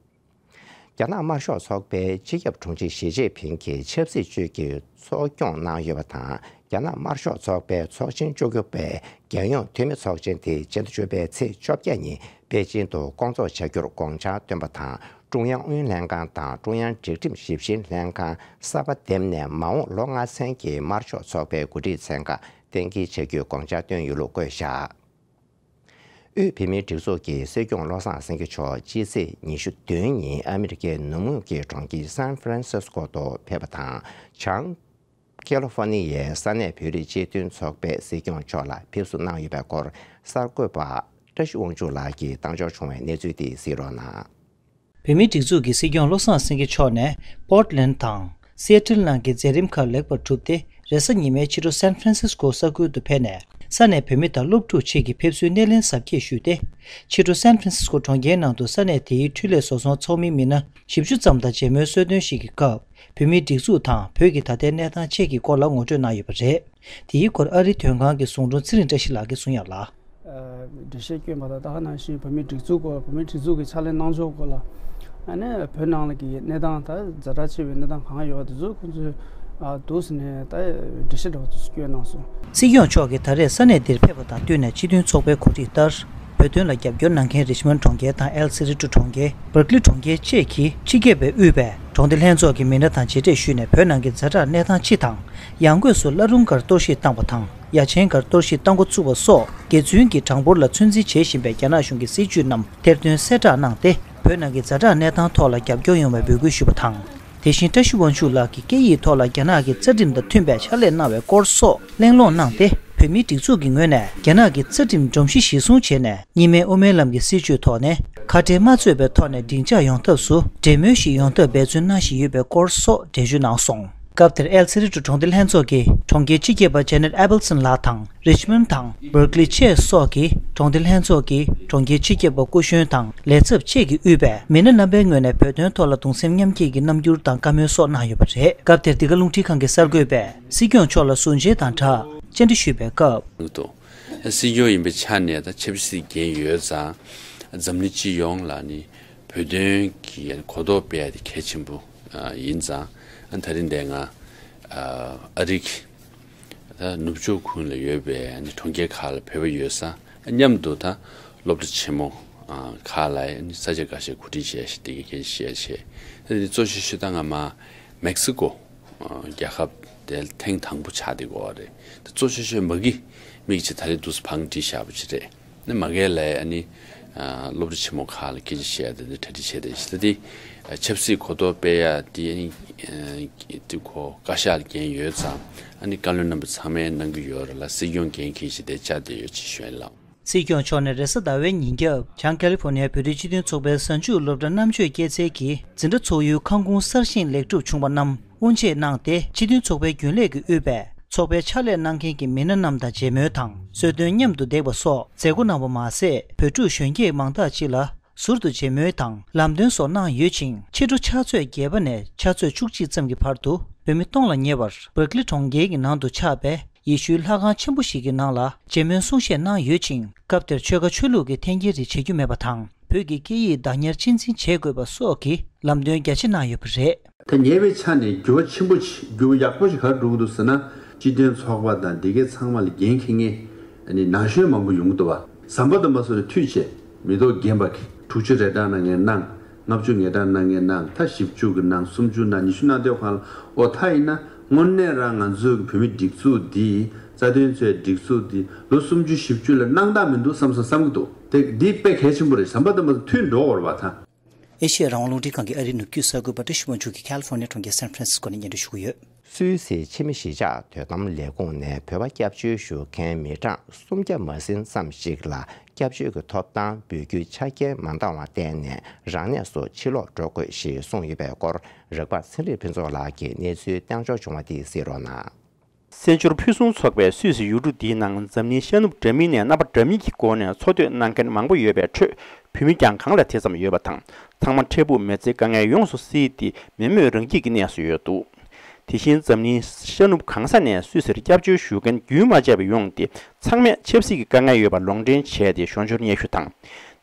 རྒྱ་ནག་དམར་ཤོག་ཚོགས་པའི་སྤྱི་ཁྱབ་དྲུང་ཆེ་ཞི་ཅིན་ཕིང་གིས་ཆབ་སྲིད་ཅུས་ཀྱི་ཚོགས་སྐྱོང་གནང་ཡོད་པ་དང་། རྒྱ་ནག་དམར་ཤོག་ཚོགས་པའི་ཚོགས་ཆེན་བཅུ་དགུ་པའི་རྒྱལ་ཡོངས་འཐུས་མི་ཚོགས་ཆེན་དེ་སྤྱི་ཟླ་བཅུ་པའི་ཚེས་བཅོ་བརྒྱད་ཉིན་པེ་ཅིན་དུ་སྐོང་ཚོགས་བྱ་རྒྱུར་དགོངས་འཆར་བཏོན་པ་དང་། ཀྲུང་དབྱང་ཨུ་ཡོན་ལྷན་ཁང་དང་ཀྲུང་དབྱང་སྒྲིག་ཁྲིམས་ཞིབ་བཤེར་ལྷན་ཁང་གསར་པ་འདེམས་ནས། མ་འོངས་ལོ་ལྔ་ཚན་གྱི་དམར་ཤོག་ཚོགས་པའི་འགོ་ཁྲིད་ཚན་ཁག་གཏན་འཁེལ་བྱ་རྒྱུའི་དགོངས་འཆར་བཏོན་ཡོད་ལུགས་བཀོད་བཞག་དབུས་བོད་མིའི་སྒྲིག་འཛུགས་ཀྱི་སྲིད་སྐྱོང་བློ་བཟང་སེང་གེ་མཆོག་སྤྱི་ཚེས་ཉི་ཤུ་བདུན་ཉིན་ཨ་མི་རི་ཀའི་ནུབ་ངོས་ཀྱི་གྲོང་ཁྱེར་སན་ཧྥ་རན་སིས་ཀོ་དུ་ཕེབས་པ་དང་། བྱང་ཀེ་ལི་ཧྥོ་ནི་ཡའི་ས་གནས་བོད་རིགས་སྤྱི་མཐུན་ཚོགས་པའི་སྲིད་སྐྱོང་མཆོག་ལ་ཕེབས་བསུ་གནང་ཡོད་པའི་སྐོར། གསར་འགོད་པ་བཀྲ་ཤིས་དབང་ཕྱུག་ལགས་ཀྱིས་བཏང་འབྱོར་བྱུང་བའི་གནས་ཚུལ་དེ་གཟིགས་རོགས་གནང་། བོད་མིའི་སྒྲིག་འཛུགས་ཀྱི་སྲིད་སྐྱོང་བློ་བཟང་སེང་གེ་མཆོག་ནས་པོར་ཊི་ལན་དང་སི་ཨེ་ཊལ་ནང་གི་མཛད་རིམ་ཁག་ལེགས་པར་གྲུབ་སྟེ། རེས་གཟའ་ཉི་མའི་ཕྱི་དྲོ་སན་ཧྥ་རན་སིས་ཀོ་ས་ཁུལ་དུ་ཕེབས་ནས། ས་གནས་བོད་མི་དང་སློབ་ཕྲུག་བཅས་ཀྱི་ཕེབས་བསུའི་སྣེ་ལེན་གཟབ་རྒྱས་ཞུས་ཏེ། ཕྱི་དྲོ་སན་ཧྥ་རན་སིས་ཀོ་གྲོང་ཁྱེར་ནང་དུ་ས་གནས་དེའི་འཕྲུལ་ལས་བཟོ་ཚོང་ཚོགས་མིའི་མི་སྣ་བཞི་བཅུ་ཙམ་དང་མཇལ་མོལ་གསོལ་སྟོན་ཞིག་གི་སྐབས། བོད་མིའི་སྒྲིག་འཛུགས་དང་བོད་ཀྱི་ད་ལྟའི་གནས་སྟངས་བཅས་ཀྱི་སྐོར་ལ་ངོ་སྤྲོད་གནང་ཡོད་པ་རེད། དེའི་སྐོར་ཨ་རིའི་དོན་ཁང་གི་ཟུང་དྲུང་ཚེ་རིང་བཀྲ་ཤིས་ལགས་ཀྱིས་གསུངས་ཡག་ལ། འགྲེལ་བཤད་བསྐྱོན་པ་དང་། ད་ག་ནང་བཞིན་བོད་མིའི་སྒྲིག་འཛུགས་སྐོར། བོད་མིའི་སྒྲིག་འཛུགས་ཀྱི་ཕྱག་ལས་གནང་ཕྱོགས་སྐོར་ལ། ཨ་ནི་བོད་ནང་ལ་གི་གནས་སྟངས་ད་ཛ་དྲག་ཆེ་བའི་གནས་སྟངས་གང་ཡོད་པ་དེ་ཚོ་ཁོང་ཚོས་ཨ་འདུག་ཟེར་ནས་ད་འགྲེལ་བཤད་འདྲ་བོ་དེ་ཚོ་བསྐྱོན་གནང་སོང་། སྲིད་སྐྱོང་མཆོག་གིས་ད་རེས་ས་གནས་འདིར་ཕེབས་པ་དང་བསྟུན་ནས་སྤྱི་མཐུན་ཚོགས་པའི་གོ་སྒྲིག་ལྟར། བོད་དོན་ལ་རྒྱབ་སྐྱོར་གནང་མཁན་རིཆ་མོན་གྲོང་ཁྱེར་དང་ཨེལ་སི་རི་ཊོ་གྲོང་ཁྱེར། སྦར་ཀི་ལི་གྲོང་ཁྱེར་བཅས་ཀྱིས་སྤྱི་ཁྱབ་པས་དབུས་པའི་གྲོང་སྡེ་ལྷན་ཚོགས་ཀྱི་མི་སྣ་དང་མཇལ་འཕྲད་ཞུས་ནས། བོད་ནང་གི་ཛ་དྲག་གནས་སྟངས་སྤྱི་དང་། ཡང་སྒོས་སུ་བླ་རུང་སྒར་གཏོར་བཤིག་བཏང་བ་དང་། ཡ་ཆེན་སྒར་གཏོར་བཤིག་བཏང་འགོ་བཙུགས་པ་སོགས། རྒྱལ་བཙུན་གྱི་གྲངས་འབོར་ལ་ཚོད་འཛིན་བྱེད་བཞིན་པའི་རྒྱ་ནག་གཞུང་གི་སྲིད་བྱུས་རྣམས་ཐེར་འདོན་གསལ་བསྒྲགས་གནང་སྟེ། བོད་ནང་གི་ཛ་དྲག་གནས་སྟངས་ཐོག་ལ་རྒྱབ་སྐྱོར་ཡོང་བའི་འབོད་སྐུལ་ཞུས་པ་དང་། དེ་བཞིན་བཀྲ་ཤིས་དབང་ཕྱུག་ལགས་ཀྱིས་སྐད་ཡིག་ཐོག་ལ་རྒྱ་ནག་གི་རྩ་ཁྲིམས་དང་མཐུན་པའི་ཕྱག་ལས་གནང་བའི་སྐོར་སོགས་གླེང་སློང་གནང་སྟེ། བོད་མིའི་སྒྲིག་འཛུགས་ཀྱི་ངོས་ནས་རྒྱ་ནག་གི་རྩ་ཁྲིམས་སྒྲོམ་གཞི་གཞིར་བཟུང་བྱས་ནས། གཉིས་སྨན་དབུ་མའི་ལམ་གྱི་སྲིད་བྱུས་ཐོག་ནས་ཁ་བྲལ་མ་རྩོད་པའི་ཐོག་ནས་སྡིངས་ཆ་ཡོང་ཐབས་སུ་འབྲེལ་མོལ་ཞིག་ཡོང་ཐབས་འབད་བརྩོན་གནང་བཞིན་ཡོད་པའི་སྐོར་སོགས་འགྲེལ་བརྗོད་གནང་སོང་། སྐབས་དེར་ཨེལ་སི་རི་ཊོ་གྲོང་སྡེ་ལྷན་ཚོགས་ཀྱི་གྲོང་ཁྱེར་སྤྱི་ཁྱབ་པ་ཇེ་ནེད་ཨེ་པལ་སོན་ལགས་དང་། རིཆ་མོན་དང་སྦར་ཀི་ལི་བཅས་སོགས་ཀྱི་གྲོང་སྡེ་ལྷན་ཚོགས་ཀྱི་གྲོང་ཁྱེར་སྤྱི་ཁྱབ་པ་སྐུ་གཞོན་དང་ལས་ཚབ་བཅས་ཀྱིས་དབུས་པའི་མི་སྣ་རྣམ་པའི་ངོས་ནས་བོད་དོན་ཐོག་ལ་གདུང་སེམས་མཉམ་སྐྱེད་ཀྱི་རྣམ་འགྱུར་དང་བཀའ་མོལ་སོགས་གནང་ཡོད་པ་རེད། སྐབས་དེར་འདི་ག་རླུང་འཕྲིན་ཁང་གི་གསར་འགོད་པས་སྲིད་སྐྱོང་མཆོག་ལ་ཟུར་མཇལ་དང་སྦྲགས་བཅར་འདྲི་ཞུས་པའི་སྐབས། སྲིད་སྐྱོང་ཡིན་པའི་ཆ་ནས་ད་ཆབ་སྲིད་འགན་ཡོད་ཙང་། འཛམ་གླིང་སྤྱི་ཡོངས་ལ་ནི་བོད་དོན་གྱི་གོ་རྟོགས་སྤེལ་ཡ་དེ་གལ་ཆེན་པོ་ཡིན་ཙང་། ཨ་ད་རིང་འདི་ང་ཨ་རི་གི་ད་ནུབ་ཕྱོགས་ཁུལ་ལ་ཡོད་པའི་ཨ་ནི་གྲོང་ཁྱེར་ཁག་ལ་ཕེབས་པ་ཡོད་ཙང་། མཉམ་དུ་ད་སློབ་གྲྭ་ཆེན་མོ་ཁག་ལ་ཨ་ནི་ས་ཆ་འགའ་ཤས་གོ་སྒྲིག་བྱས་ཤིག་དེ་གའི་འགན་བཞེས་བྱས། ད་དེ་གཙོ་ཆེ་ཤོས་ད་ང་མ་མེག་སི་ཀོ་རྒྱལ་ཁབ་དེ་ཐེངས་དང་པོ་ཆགས་བསྡད་ཡོད་རེད། ད་གཙོ་ཆེ་ཤོས་མ་གི་མིག་ཅིག་ད་རེས་འདུག་སེ་བང་སྒྲིག་བཞག་པ་ཅིག་རེད། ནི་མ་གི་ལ་ཨ་ནི་སློབ་གྲྭ་ཆེན་མོ་ཁག་ལ་སྐད་ཆ་བཤད་ཡ་དེ་འདྲ་གྲ་སྒྲིག་བྱས་བསྡད་ཤག་ད་དེ་ཆབ་སྲིད་གོ་རྟོགས་སྤེལ་ཡ་དེ་ཨ་ནི་དེ་ཁོ་བཀའ་ཤག་ལ་འགན་ཡོད་ཙང་། ཨ་ནི་བཀའ་བློན་རྣམ་པ་ཚང་མས་གནང་གི་ཡོད་རེད་ལ། སྲིད་སྐྱོང་འགན་འཁྱེར་བྱས་དེ་བཅར་བསྡད་ཡོད་ཅེས་ཞུ་ཡ་ལགས། སྲིད་སྐྱོང་མཆོག་ནས་རེས་གཟའ་ཟླ་བའི་ཉིན་རྒྱབ་བྱང་ཀེ་ལི་ཧྥོ་ནི་ཡའི་བོད་རིགས་སྤྱི་མཐུན་ཚོགས་པའི་གཟའ་མཇུག་སློབ་གྲྭ་རྣམ་དཔྱོད་སྐྱེད་ཚལ་གྱི་འཛིན་གྲྭ་ཚོགས་ཡུལ་ཁང་ཁུངས་གསར་བཞེངས་ལེགས་གྲུབ་བྱུང་བ་རྣམས་དབུ་འབྱེད་གནང་སྟེ། སྤྱི་མཐུན་ཚོགས་པའི་རྒྱུན་ལས་ཀྱིས་དབུས་པའི་ཚོགས་པའི་ཕྱག་ལས་གནང་མཁན་གྱི་མི་སྣ་རྣམས་དང་མཇལ་མོལ་དང་གསོལ་སྟོན་མཉམ་དུ་འདེགས་པ་སོགས་མཛད་སྒོ་གནང་བ་མ་ཟད། བོད་ཕྲུག་གཞོན་སྐྱེས་མང་དག་ཅིག་ལ་ཟུར་དུ་མཇལ་མོལ་དང་ལམ་སྟོན་སོགས་གནང་ཡོད་ཅིང་། ཕྱི་དྲོ་ཕྱག་ཚོད་བརྒྱད་པ་ནས་ཕྱག་ཚོད་བཅུ་གཅིག་ཙམ་གྱི་བར་དུ་བོད་མི་སྟོང་ལ་ཉེ་བར་སྦར་ཀི་ལི་གྲོང་ཁྱེར་གྱི་ནང་དུ་ཆགས་པའི་ཡེ་ཤུའི་ལྷ་ཁང་ཆེན་པོ་ཞིག་གི་ནང་ལ་མཇལ་མོལ་གསུང་བཤད་གནང་ཡོད་ཅིང་། སྐབས་དེར་ཆོལ་ཁ་ཆོས་ལུགས་ཀྱི་འཐེན་འཁྱེར་རིགས་བྱེད་རྒྱུ་མེད་པ་དང་། བོད་ཀྱི་སྐད་ཡིག་བདག་ཉར་གཅེས་འཛིན་བྱེད་དགོས་པ་སོགས་ཀྱི་ལམ་སྟོན་རྒྱ་ཆེ་གནང་ཡོད་པ་རེད། ད་ཉེ་བའི་ཆ་ནས་འགྱུར་བ་ཆེན་པོ་ཞིག་འགྱུར་བ་ཡག་པོ་ཞིག་ག་རེ་འགྲོ་གི་འདུག་ཟེར་ན། སྤྱི་མཐུན་ཚོགས་པ་དང་འདི་གའི་ཚང་མ་ལ་འགན་འཁྱེར་མཁན་ནི་ན་གཞོན་མང་པོ་ཡོང་གི་འདུག་བ། ཟམ་པ་དང་མ་སོ་ནས་མཐུད་བྱས་མི་ཐོག་རྒན་པ་གི་དྲུག་ཅུ་རེ་གྲངས་གནང་མཁན་གནང་། ལྔ་བཅུ་ང་གྲངས་གནང་མཁན་གནང་། ད་བཞི་བཅུ་གི་གནང་། སུམ་ཅུ་གནང་། ཉི་ཤུ་གནང་དུས་སྒང་ལ། ཨོ་ད་ཡིན་ན་དངོས་གནས་རང་ང་ཚོའི་བོད་མི་སྒྲིག་འཛུགས་འདི། རྩ་དོན་ཚོའི་སྒྲིག་འཛུགས་འདི་ལོ་སུམ་ཅུ་བཞི་བཅུ་ལ་གནང་སྟངས་མི་འདུག་བསམ་སོང་བསམ་གི་འདུག་དེ་འདི་དཔེ་གལ་ཆེན་པོ་རེད། ཟམ་པ་དང་མ་སོ་མཐུད་འགྲོ་བར་བ་ད། ཨེ་ཤེ་ཡ་རང་དབང་རླུང་འཕྲིན་ཁང་གི་ཨ་རིའི་ནུབ་རྒྱུད་གསར་འགོད་པ་བཀྲ་ཤིས་དབང་ཕྱུག་གིས་ཁ་ལི་ཧྥོ་ནི་ཡ་གྲོང་ཁྱེར་སན་ཧྥ་རན་སིས་ཀོ་ནས་སྙན་སྒྲོན་ཞུ་གི་ཡོད། སུད་སིའི་ཕྱི་མི་གཞིས་ཆགས་དོ་དམ་ལས་ཁུངས་ནས་བོད་པ་སྐྱབས་བཅོལ་ཞུ་མཁན་མི་གྲངས་སུམ་བརྒྱ་མ་ཟིན་ཙམ་ཞིག་ལ་སྐྱབས་བཅོལ་གྱི་ཐོབ་ཐང་འབུལ་རྒྱུའི་ཆ་རྐྱེན་མ་འདང་བར་བརྟེན་ནས་རང་གནས་སུ་ཕྱིར་ལོག་འགྲོ་དགོས་ཞེས་གསུངས་ཡོད་པའི་སྐོར། རིག་པ་ཚེ་རིང་ཕུན་ཚོགས་ལགས་ཀྱིས་གནས་ཚུལ་བཏང་འབྱོར་བྱུང་བ་དེ་གཟིགས་རོགས་གནང་། བཙན་བྱོལ་ཕུན་སུམ་ཚོགས་པའི་སུད་སི་ཡུལ་གྲུ་འདིའི་ནང་འཛམ་གླིང་ཤར་ནུབ་འདྲ་མིན་ནས་རྣམ་པ་འདྲ་མིན་གྱི་སྒོ་ནས་འཚོ་སྡོད་གནང་མཁན་མང་པོ་ཡོད་པའི་ཁྲོད། བོད་མི་ཀྱང་གང་ལ་དེ་ཙམ་ཡོད་པ་དང་། ཚང་མ་འཕྲལ་ཕུགས་མི་ཚེའི་དཀའ་ངལ་ཡོངས་སུ་བསལ་ཏེ་མེས་མོས་རང་སྐྱིད་ཀྱི་གནས་སུ་ཡོད་འདུག་དེ་བཞིན་འཛམ་གླིང་ཤར་ནུབ་གང་ས་ནས་སུད་སིར་སྐྱབས་བཅོལ་ཞུ་མཁན་རྒྱུན་མ་ཆད་པ་ཡོང་སྟེ། ཚང་མས་ཆབ་སྲིད་ཀྱི་དཀའ་ངལ་ཡོད་པ་ལུང་འདྲེན་བྱས་ཏེ་ཞོར་འབྱོར་སྙན་ཞུ་དང་།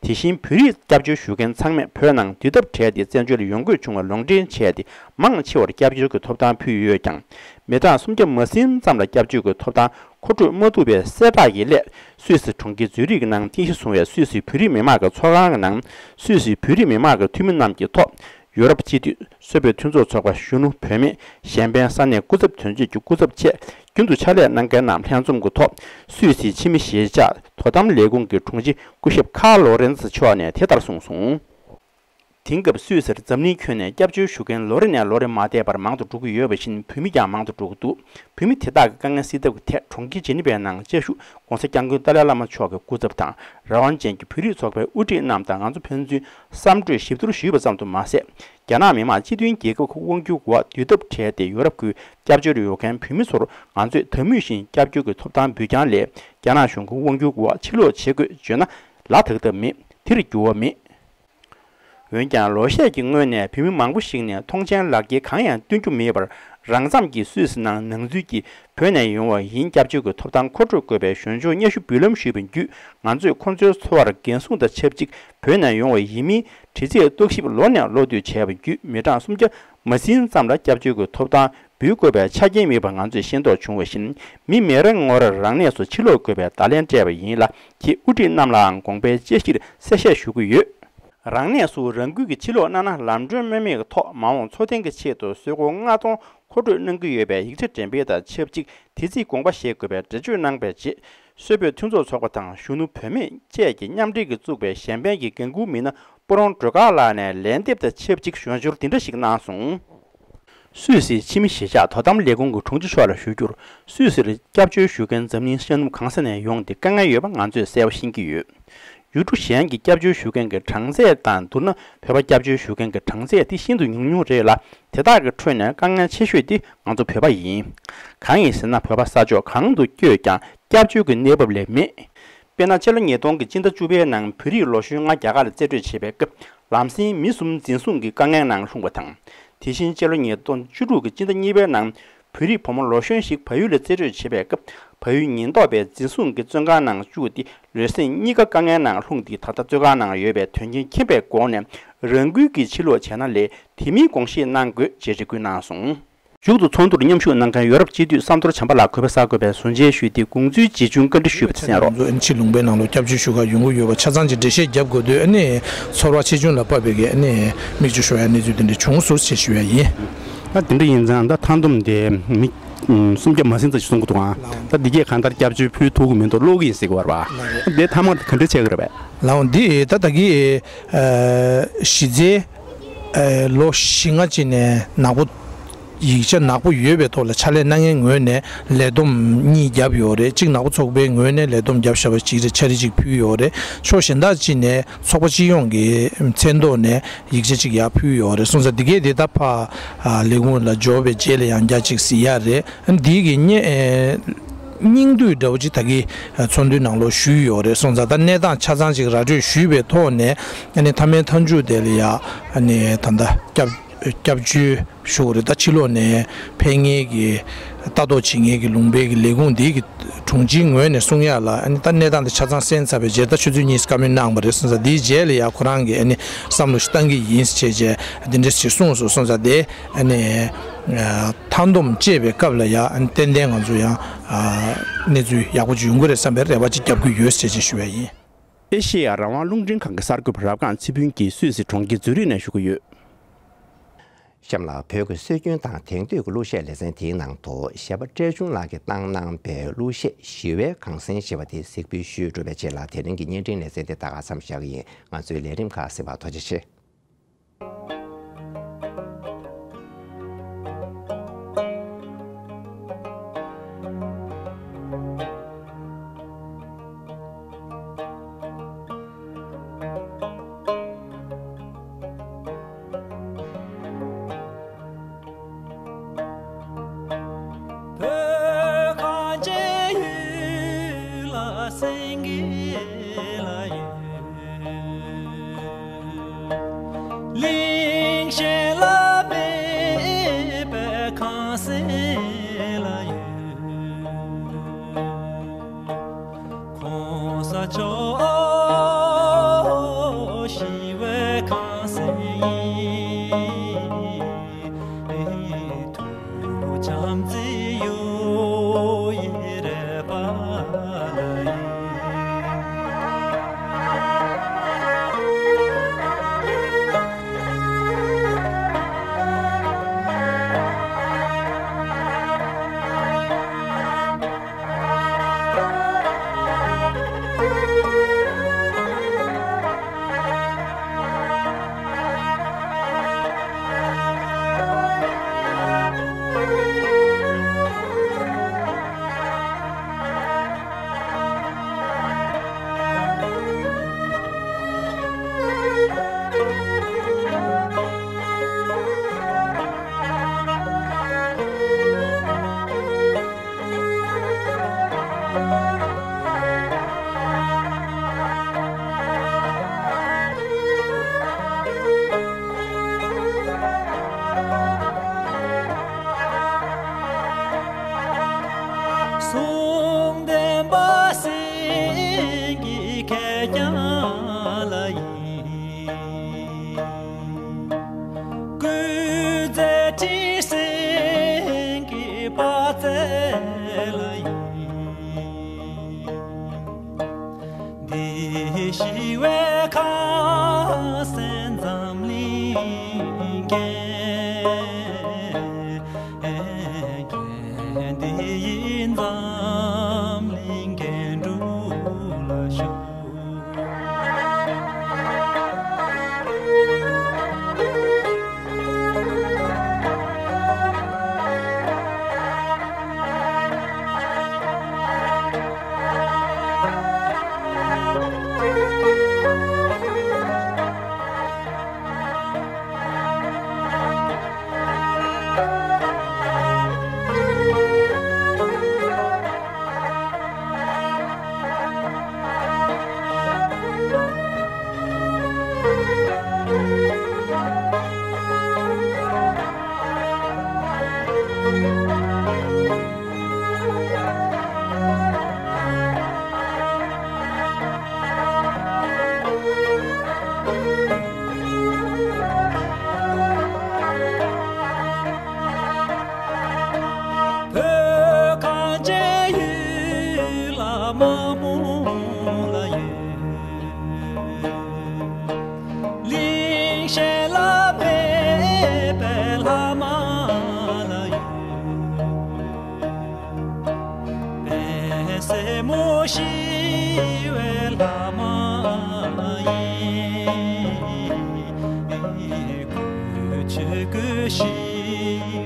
དེ་བཞིན་བོད་རིགས་སྐྱབས་བཅོལ་ཞུ་མཁན་ཚང་མས་བོད་ནང་དུས་ཐབས་བྲལ་ཏེ་བཙན་བྱོལ་ཡོང་དགོས་བྱུང་བ་ལུང་འདྲེན་བྱས་ཏེ། མང་ཆེ་བར་སྐྱབས་བཅོལ་གྱི་ཐོབ་ཐང་ཕུལ་ཡོད་ཀྱང་། མི་གྲངས་སུམ་བརྒྱ་མ་ཟིན་ཙམ་ལ་སྐྱབས་བཅོལ་གྱི་ཐོབ་ཐང་མཁོ་སྤྲོད་མ་ཐུབ་པའི་གསལ་བསྒྲགས་ཀྱི་སླད། སུད་སི་གྲོང་ཁྱེར་ཛུ་རིག་གི་ནང་རྟེན་གཞི་བཟུང་བའི་སུད་སི་བོད་རིགས་མི་མང་གི་ཚོགས་ཁང་གི་ནང་། སུད་སི་བོད་རིགས་མི་མང་གི་འཐུས་མི་རྣམས་ཀྱི་ཐོག་ཡུ་རོབ་སྤྱི་འཐུས། སོག་པོའི་མཐུན་ཚོགས་ཚོགས་པ། གཞོན་ནུ་བུད་མེད། གཞན་ཕན་ས་གནས་སྐུ་ཚབ་དོན་གཅོད་ཀྱི་སྐུ་ཚབ་བཅས་རྒྱུན་དུ་ཕྱག་ལས་གནང་མཁན་རྣམས་ལྷན་འཛོམས་ཀྱི་ཐོག་སུད་སིའི་ཕྱི་མི་གཞིས་ཆགས་དོ་དམ་ལས་ཁུངས་ཀྱི་དྲུང་ཆེ་སྐུ་ཞབས་ཁཱར་ལོ་རེན་ཚི་མཆོག་ནས་དེ་ལྟར་གསུངས་སོང་། དེང་སྐབས་སུད་སིར་འཛམ་གླིང་ཁྱོན་ནས་སྐྱབས་བཅོལ་ཞུ་མཁན་ལོ་རེ་ནས་ལོ་རེ་མ་བསྡད་པར་མང་དུ་འགྲོ་གི་ཡོད་པ་བཞིན། བོད་མི་ཀྱང་མང་དུ་འགྲོ་གི་འདུག་བོད་མི་དེ་དག་གི་དཀའ་ངལ་སེལ་ཐབས་ཀྱི་ཐད་གྲོང་ཁྱེར་ཇི་ནི་ཝའི་ནང་བཅའ་བཞུགས་༸གོང་ས་༸སྐྱབས་མགོན་ཏཱ་ལའི་བླ་མ་མཆོག་གི་སྐུ་ཚབ་དང་། རང་དབང་ཅན་གྱི་བོད་རིགས་ཚོགས་པའི་དབུ་ཁྲིད་རྣམས་དང་ང་ཚོ་ཕན་ཚུན་བསམ་གྲོས་ཞིབ་བསྡུར་ཞུས་པ་ཙམ་དུ་མ་ཟད། རྒྱ་ནག་མི་དམངས་སྤྱི་མཐུན་རྒྱལ་ཁབ་ཀྱི་དབང་སྒྱུར་འོག་དུས་ཐབས་བྲལ་ཏེ་ཡོ་རོབ་ཁུལ་སྐྱབས་བཅོལ་ཡོད་མཁན་བོད་མི་ཚོར་ང་ཚོས་ད་མུས་བཞིན་སྐྱབས་བཅོལ་གྱི་ཐོབ་ཐང་འབུལ་རྐྱང་ལས། རྒྱ་ནག་གཞུང་གི་དབང་སྒྱུར་འོག་ཕྱིར་ལོག་བྱེད་དགོས་བརྗོད་ན་ལ་དྭགས་ཐབས་མེད། དེར་འགྱུར་བ་མེད། འོན་ཀྱང་ལོ་ཤས་ཀྱི་སྔོན་ནས་བོད་མི་མང་པོ་ཞིག་ནས་མཐོང་མཆན་ལག་འཁྱེར་གང་ཡང་སྟོན་རྒྱུ་མེད་པར། རང་མཚམས་ཀྱི་སུད་སི་ནང་ནང་འཛུལ་གྱིས་བོད་ནས་ཡོང་བ་ཡིན། སྐྱབས་བཅོལ་གྱི་ཐོབ་ཐང་མཁོ་སྤྲོད་དགོས་པའི་ཞོར་འབྱོར་སྙན་ཞུ་འབུལ་ལམ་ཞུས་པ་བརྒྱུད། ང་ཚོས་ཁོ་ཚོའི་འཚོ་བར་འགན་སྲུང་དང་ཆབས་ཅིག་བོད་ནས་ཡོང་བ་ཡིན་མིན་དྲི་རྩད་རྟོག་ཞིབ་ལོ་ནས་ལོ་བསྟུད་བྱས་པ་བརྒྱུད། མི་གྲངས་སུམ་བརྒྱ་མ་ཟིན་ཙམ་ལ་སྐྱབས་བཅོལ་གྱི་ཐོབ་ཐང་འབུལ་དགོས་པའི་ཆ་རྐྱེན་མེད་པ་ང་ཚོས་ཤེས་རྟོགས་བྱུང་བ་བཞིན། མི་མི་རེ་ངོ་རེར་རང་གནས་སུ་ཕྱིར་ལོག་དགོས་པའི་བརྡ་ལན་སྤྲད་པ་ཡིན་ལ། ཁྱེད་དབུ་ཁྲིད་རྣམས་ལའང་དགོངས་པའི་དཔྱད་གཞིར་གསལ་བཤད་ཞུ་གི་ཡོད། རང་གནས་སུ་རང་འགུལ་གྱིས་ཕྱིར་ལོག་གནང་ན་ལམ་གྲོན་དམོད་མོའི་ཐོག་མ་འོངས་འཚོ་རྟེན་གྱི་ཆེད་དུ་གསོལ་སྒོར་ལྔ་སྟོང་མཁོ་སྤྲོད་གནང་གི་ཡོད་པའི་ཡིག་ཆ་འགྲེམས་སྤེལ་དང་ཆབས་ཅིག་དེ་རྩིས་དགོངས་པ་བཞེས་དགོས་པའི་འགྲེལ་བརྗོད་གནང་བའི་རྗེས། སོག་པོའི་མཐུན་ཚོགས་ཚོགས་པ་དང་གཞོན་ནུ་བུད་མེད་བཅས་ཀྱིས་མཉམ་འབྲེལ་གྱིས་བཙུགས་པའི་གཞན་ཕན་གྱི་འགན་འཁུར་མི་སྣ་པོ་རོང་སྒྲོལ་དཀར་ལགས་ནས་ལན་འདེབས་དང་ཆབས་ཅིག་ཞུ་སྦྱོར་འདི་འདྲ་ཞིག་གནང་སོང་། སུད་སིའི་ཕྱི་མི་གཞིས་ཆགས་དོ་དམ་ལས་ཁུངས་ཀྱི་དྲུང་ཆེ་མཆོག་ལ་ཞུ་རྒྱུར། སུད་སིར་སྐྱབས་བཅོལ་ཞུ་མཁན་འཛམ་གླིང་ཤར་ནུབ་གང་ས་ནས་ཡོང་སྟེ་དཀའ་ངལ་ཡོད་པ་ང་ཚོས་གསལ་པོ་ཤེས་ཀྱི་ཡོད། ཡུལ་གྲུ་གཞན་གྱི་སྐྱབས་བཅོལ་ཞུ་མཁན་གྱི་གྲངས་ཚད་དང་བསྡུར་ན། བོད་པ་སྐྱབས་བཅོལ་ཞུ་མཁན་གྱི་གྲངས་ཚད་དེ་ཤིན་ཏུ་ཉུང་ཉུང་རེད་ལ། དེ་དག་གི་ཁྲོད་ནས་དཀའ་ངལ་ཆེ་ཤོས་དེ་ང་ཚོ་བོད་པ་ཡིན། གང་ཡིན་ཟེར་ན། བོད་པ་ས་ཕྱོགས་གང་དུ་བསྐྱོད་ཀྱང་སྐྱབས་བཅོལ་གྱི་གནས་བབ་ལས་མེད། དཔེར་ན། སྤྱི་ལོ་ཉིས་སྟོང་གི་སྤྱི་ཟླ་བཅུ་པའི་ནང་བོད་རིགས་ལོ་གཞོན་ལྔ་རྒྱ་གར་ལ་རྩིས་སྤྲོད་བྱེད་པའི་སྐབས། ལམ་སེང་མི་གསུམ་འཛིན་བཟུང་གི་དཀའ་ངལ་ནང་ལྷུང་བ་དང་། དེ་བཞིན་སྤྱི་ལོ་ཉིས་སྟོང་བཅུ་དྲུག་གི་སྤྱི་ཟླ་གཉིས་པའི་ནང་། བོད་རིགས་བུ་མོ་ལོ་གཞོན་ཞིག་བལ་ཡུལ་ལ་རྩིས་སྤྲོད་བྱེད་པའི་སྐབས། བལ་ཡུལ་ཉེན་རྟོག་པས་འཛིན་བཟུང་གིས་བཙོན་ཁང་ནང་བཅུག་སྟེ། ལུས་སེམས་གཉིས་ཀ་དཀའ་ངལ་ནང་ལྷུང་སྟེ། ད་ལྟ་བཙོན་ཁང་ནང་ཡོད་པའི་དོན་རྐྱེན་མཁྱེན་པའི་སྒོ་ནས། རང་འགུལ་གྱིས་ཕྱིར་ལོག་བྱས་ན་ལས། དེ་མིན་དགོངས་བཞེས་གནང་དགོས། ཅེས་རེ་སྐུལ་གནང་སོང་། མཇུག་ཏུ་ཚོགས་འདུར་མཉམ་ཞུགས་གནང་མཁན་ཡོ་རོབ་སྤྱི་འཐུས་སམ་ཐོར་བྱམས་པ་ལགས་གུས་པ་གསར་འགོད་པས་ཟུར་མཇལ་ཞུས་ཏེ། དགོངས་ཚུལ་ཇི་བྱུང་བཀའ་འདྲི་ཞུས་པ་གསན་རོགས། ཕྱི་ལུང་པའི་ནང་ལ་སྐྱབས་བཅོལ་ཞུ་གར་ཡོང་གི་ཡོད་པ་ཆ་ཚང་གི་འགྲེལ་བཤད་བརྒྱབ་དགོས་དུས། ཨ་ནི་ཚོར་བ་ཆེ་ཆུང་ལ་དཔག་པའི་གི་ཨ་ནི་མིག་ཆུ་ཤོར་ཡ་གནས་ཚུལ་དེ་འདྲ་བྱུང་སོང་ཞེས་ཞུ་ཡ་ཡིན། ད་དེ་འདྲ་ཡིན་ཙང་། ད་མཐའ་བསྡོམས་དེ་མི་སུམ་བརྒྱ་མ་ཟིན་ཙམ་ཞིག་གསུང་གི་འདུག་ཨང་། ད་འདི་གས་གང་ལྟར་སྐྱབས་བཅོལ་ཕུལ་ཐུབ་ཀྱི་མི་འདུག་ཀློག་གི་ཡིན་ཟེར་གི་ཡོད་རེད་པ། དེ་མཐའ་མ་ག་འདྲ་ཆགས་ཀྱི་རེད་པས། ལགས་འོང་། འདི་ད་ལྟ་གི་ཨ་གཞི་རྩའི་ཨ་ལོ་བཞི་ལྔ་ཅིག་ནས་ནག་པོ། ཡིག་ཆ་ནག་པོ་ཡོད་པའི་ཐོག་ལ་ཕྱག་ལས་གནང་མཁན་ངོས་ནས་ལས་བསྡོམས་གཉིས་བརྒྱབ་ཡོད་རེད། གཅིག་ནག་པོ་ཚོགས་པའི་ངོས་ནས་ལས་བསྡོམས་བརྒྱབ་བཞག་པ་གཅིག་རེད། ཕྱག་བྲིས་གཅིག་ཕུལ་ཡོད་རེད། ཕྱོགས་གཞན་དག་གཅིག་ནས་ཚོགས་པ་སྤྱི་ཡོངས་ཀྱི་མཚན་ཐོག་ནས་ཡིག་ཆ་གཅིག་ཡར་ཕུལ་ཡོད་རེད། སོང་ཙང་འདི་གས་དེ་ད་ཕ་ལས་ཁུངས་ལ་འབྱོར་བའི་རྗེས་ལ་ཡང་བསྐྱར་གཅིག་གཟིགས་ཡ་རེད། འདི་གི་སྙིང་སྙིང་བསྡུས་འདྲ་བོ་ཅིག་ད་གི་ཚོགས་འདུའི་ནང་ལོགས་ཞུས་ཡོད་རེད། སོང་ཙང་ད་གནས་སྟངས་ཆ་ཚང་ཅིག་ར་སྤྲོད་ཞུས་པའི་ཐོག་ནས་ཨ་ནི་མཐའ་མའི་མཐའ་མཇུག་དེ་ལ་ཡ་ཨ་ནི་ད་ལྟ་སྐྱབས་སྐྱབས་བཅོལ་ཞུ་དགོས་རེད། ད་ཕྱི་ལོགས་ནས་ཕེབས་མཁན་གྱི་ལྟ་རྟོག་བྱེད་མཁན་གྱི་ལུང་པའི་གི་ལས་ཁུངས་འདི་གི་དྲུང་ཆེའི་ངོས་ནས་གསུང་ཡག་ལ་ཨ་ནི་ད་གནས་སྟངས་དེ་ཆ་ཚང་གསན་ཚར་བའི་རྗེས་ད་ཆུ་ཚོད་གཉིས་བཀའ་མོལ་གནང་བ་རེད། སོང་ཙང་འདིའི་རྗེས་ལ་ཡ་ཁོ་རང་གི་ཨ་ནི་བསམ་བློ་ཞིག་བཏང་གི་ཡིན་ཟེར་བྱས་བྱས་འདི་འདྲ་ཞིག་གསུངས་སོང་། སོང་ཙང་དེ་ཨ་ནི་མཐའ་སྡོམ་བཅད་པའི་སྐབས་ལ་ཡ་ཨ་ནི་ཏན་ཏན་ང་ཚོ་ཡང་གནས་ཚུལ་ཡག་པོ་ཅིག་ཡོང་གི་རེད་བསམ་པའི་རེ་བ་ཅིག་བརྒྱབ་ཀྱི་ཡོད་ཟེར་བྱས་ཞུ་བ་ཡིན། ཨེ་ཤེ་ཡ་རང་དབང་རླུང་འཕྲིན་ཁང་གི་གསར་འགོད་པ་རབ་སྒང་ཚེ་ཕུན་གྱིས་སུད་སི་གྲོང་ཁྱེར་ཛུ་རིག་ནས་ཞུ་གི་ཡོད། གཤམ་ལ་བོད་ཀྱི་སྲོལ་རྒྱུན་དང་དེང་དུས་ཀྱི་གླུ་གཞས་ལེ་ཚན་དེའི་ནང་དུ་གཞས་པ་བཀྲས་ཆུང་ལགས་ཀྱིས་བཏང་གནང་པའི་གླུ་གཞས་ཞི་བའི་གངས་སེང་ཞེས་པ་དེ་གཟིགས་འབུལ་ཞུས་གྲུབ་པའི་རྗེས་ལ་དེ་རིང་གི་བརྙན་འཕྲིན་ལེ་ཚན་དེ་ད་ག་མཚམས་བཞག་གི་ཡིན། ང་ཚོའི་ལས་རིམ་ཁག་གཟིགས་པར་ཐུགས་རྗེ་ཆེ། བོད་གངས་ཅན་ཡུལ་ལ་སེང་གེ་ལ་ཡོད། གླིང་གཞན་ལ་མེད་པའི་གངས་སེང་ལ་ཡོད། གོང་ས་མཆོག་ཞི་བའི་གངས་སེང་ཡིན། ཐུགས་བྱམས་བརྩེ་གཡུ་ཡི་རལ་པ་ལ་ཡིན། གསུང་བདེན་པ་སེང་གེ་གད་རྒྱངས་ལ་ཡིན། སྐུ་ཚེ་ཁྲི་སེང་གེ་དཔལ་རྩལ་ལ་ཡིན། འདི་ཞི་བའི་ཁ་སེང་འཛམ་གླིང་རྒྱན། འདི་ཡིས་འཛམ་གླིང་རྒྱན་དྲུག་ལ་ཤོག། བོད་གངས་ཅན་ཡུལ་ལ་མ་མོ་ལ་ཡོད། གླིང་གཞན་ལ་མེད་པའི་ལྷ་མ་ལ་ཡོད། པད་སེར་མོ་ཞི་བའི་ལྷ་མ་ཡིན། གོས་ ཆོས་སྐུ་ཞི་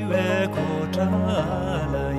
བའི་གོ་ཁྲབ་ལ།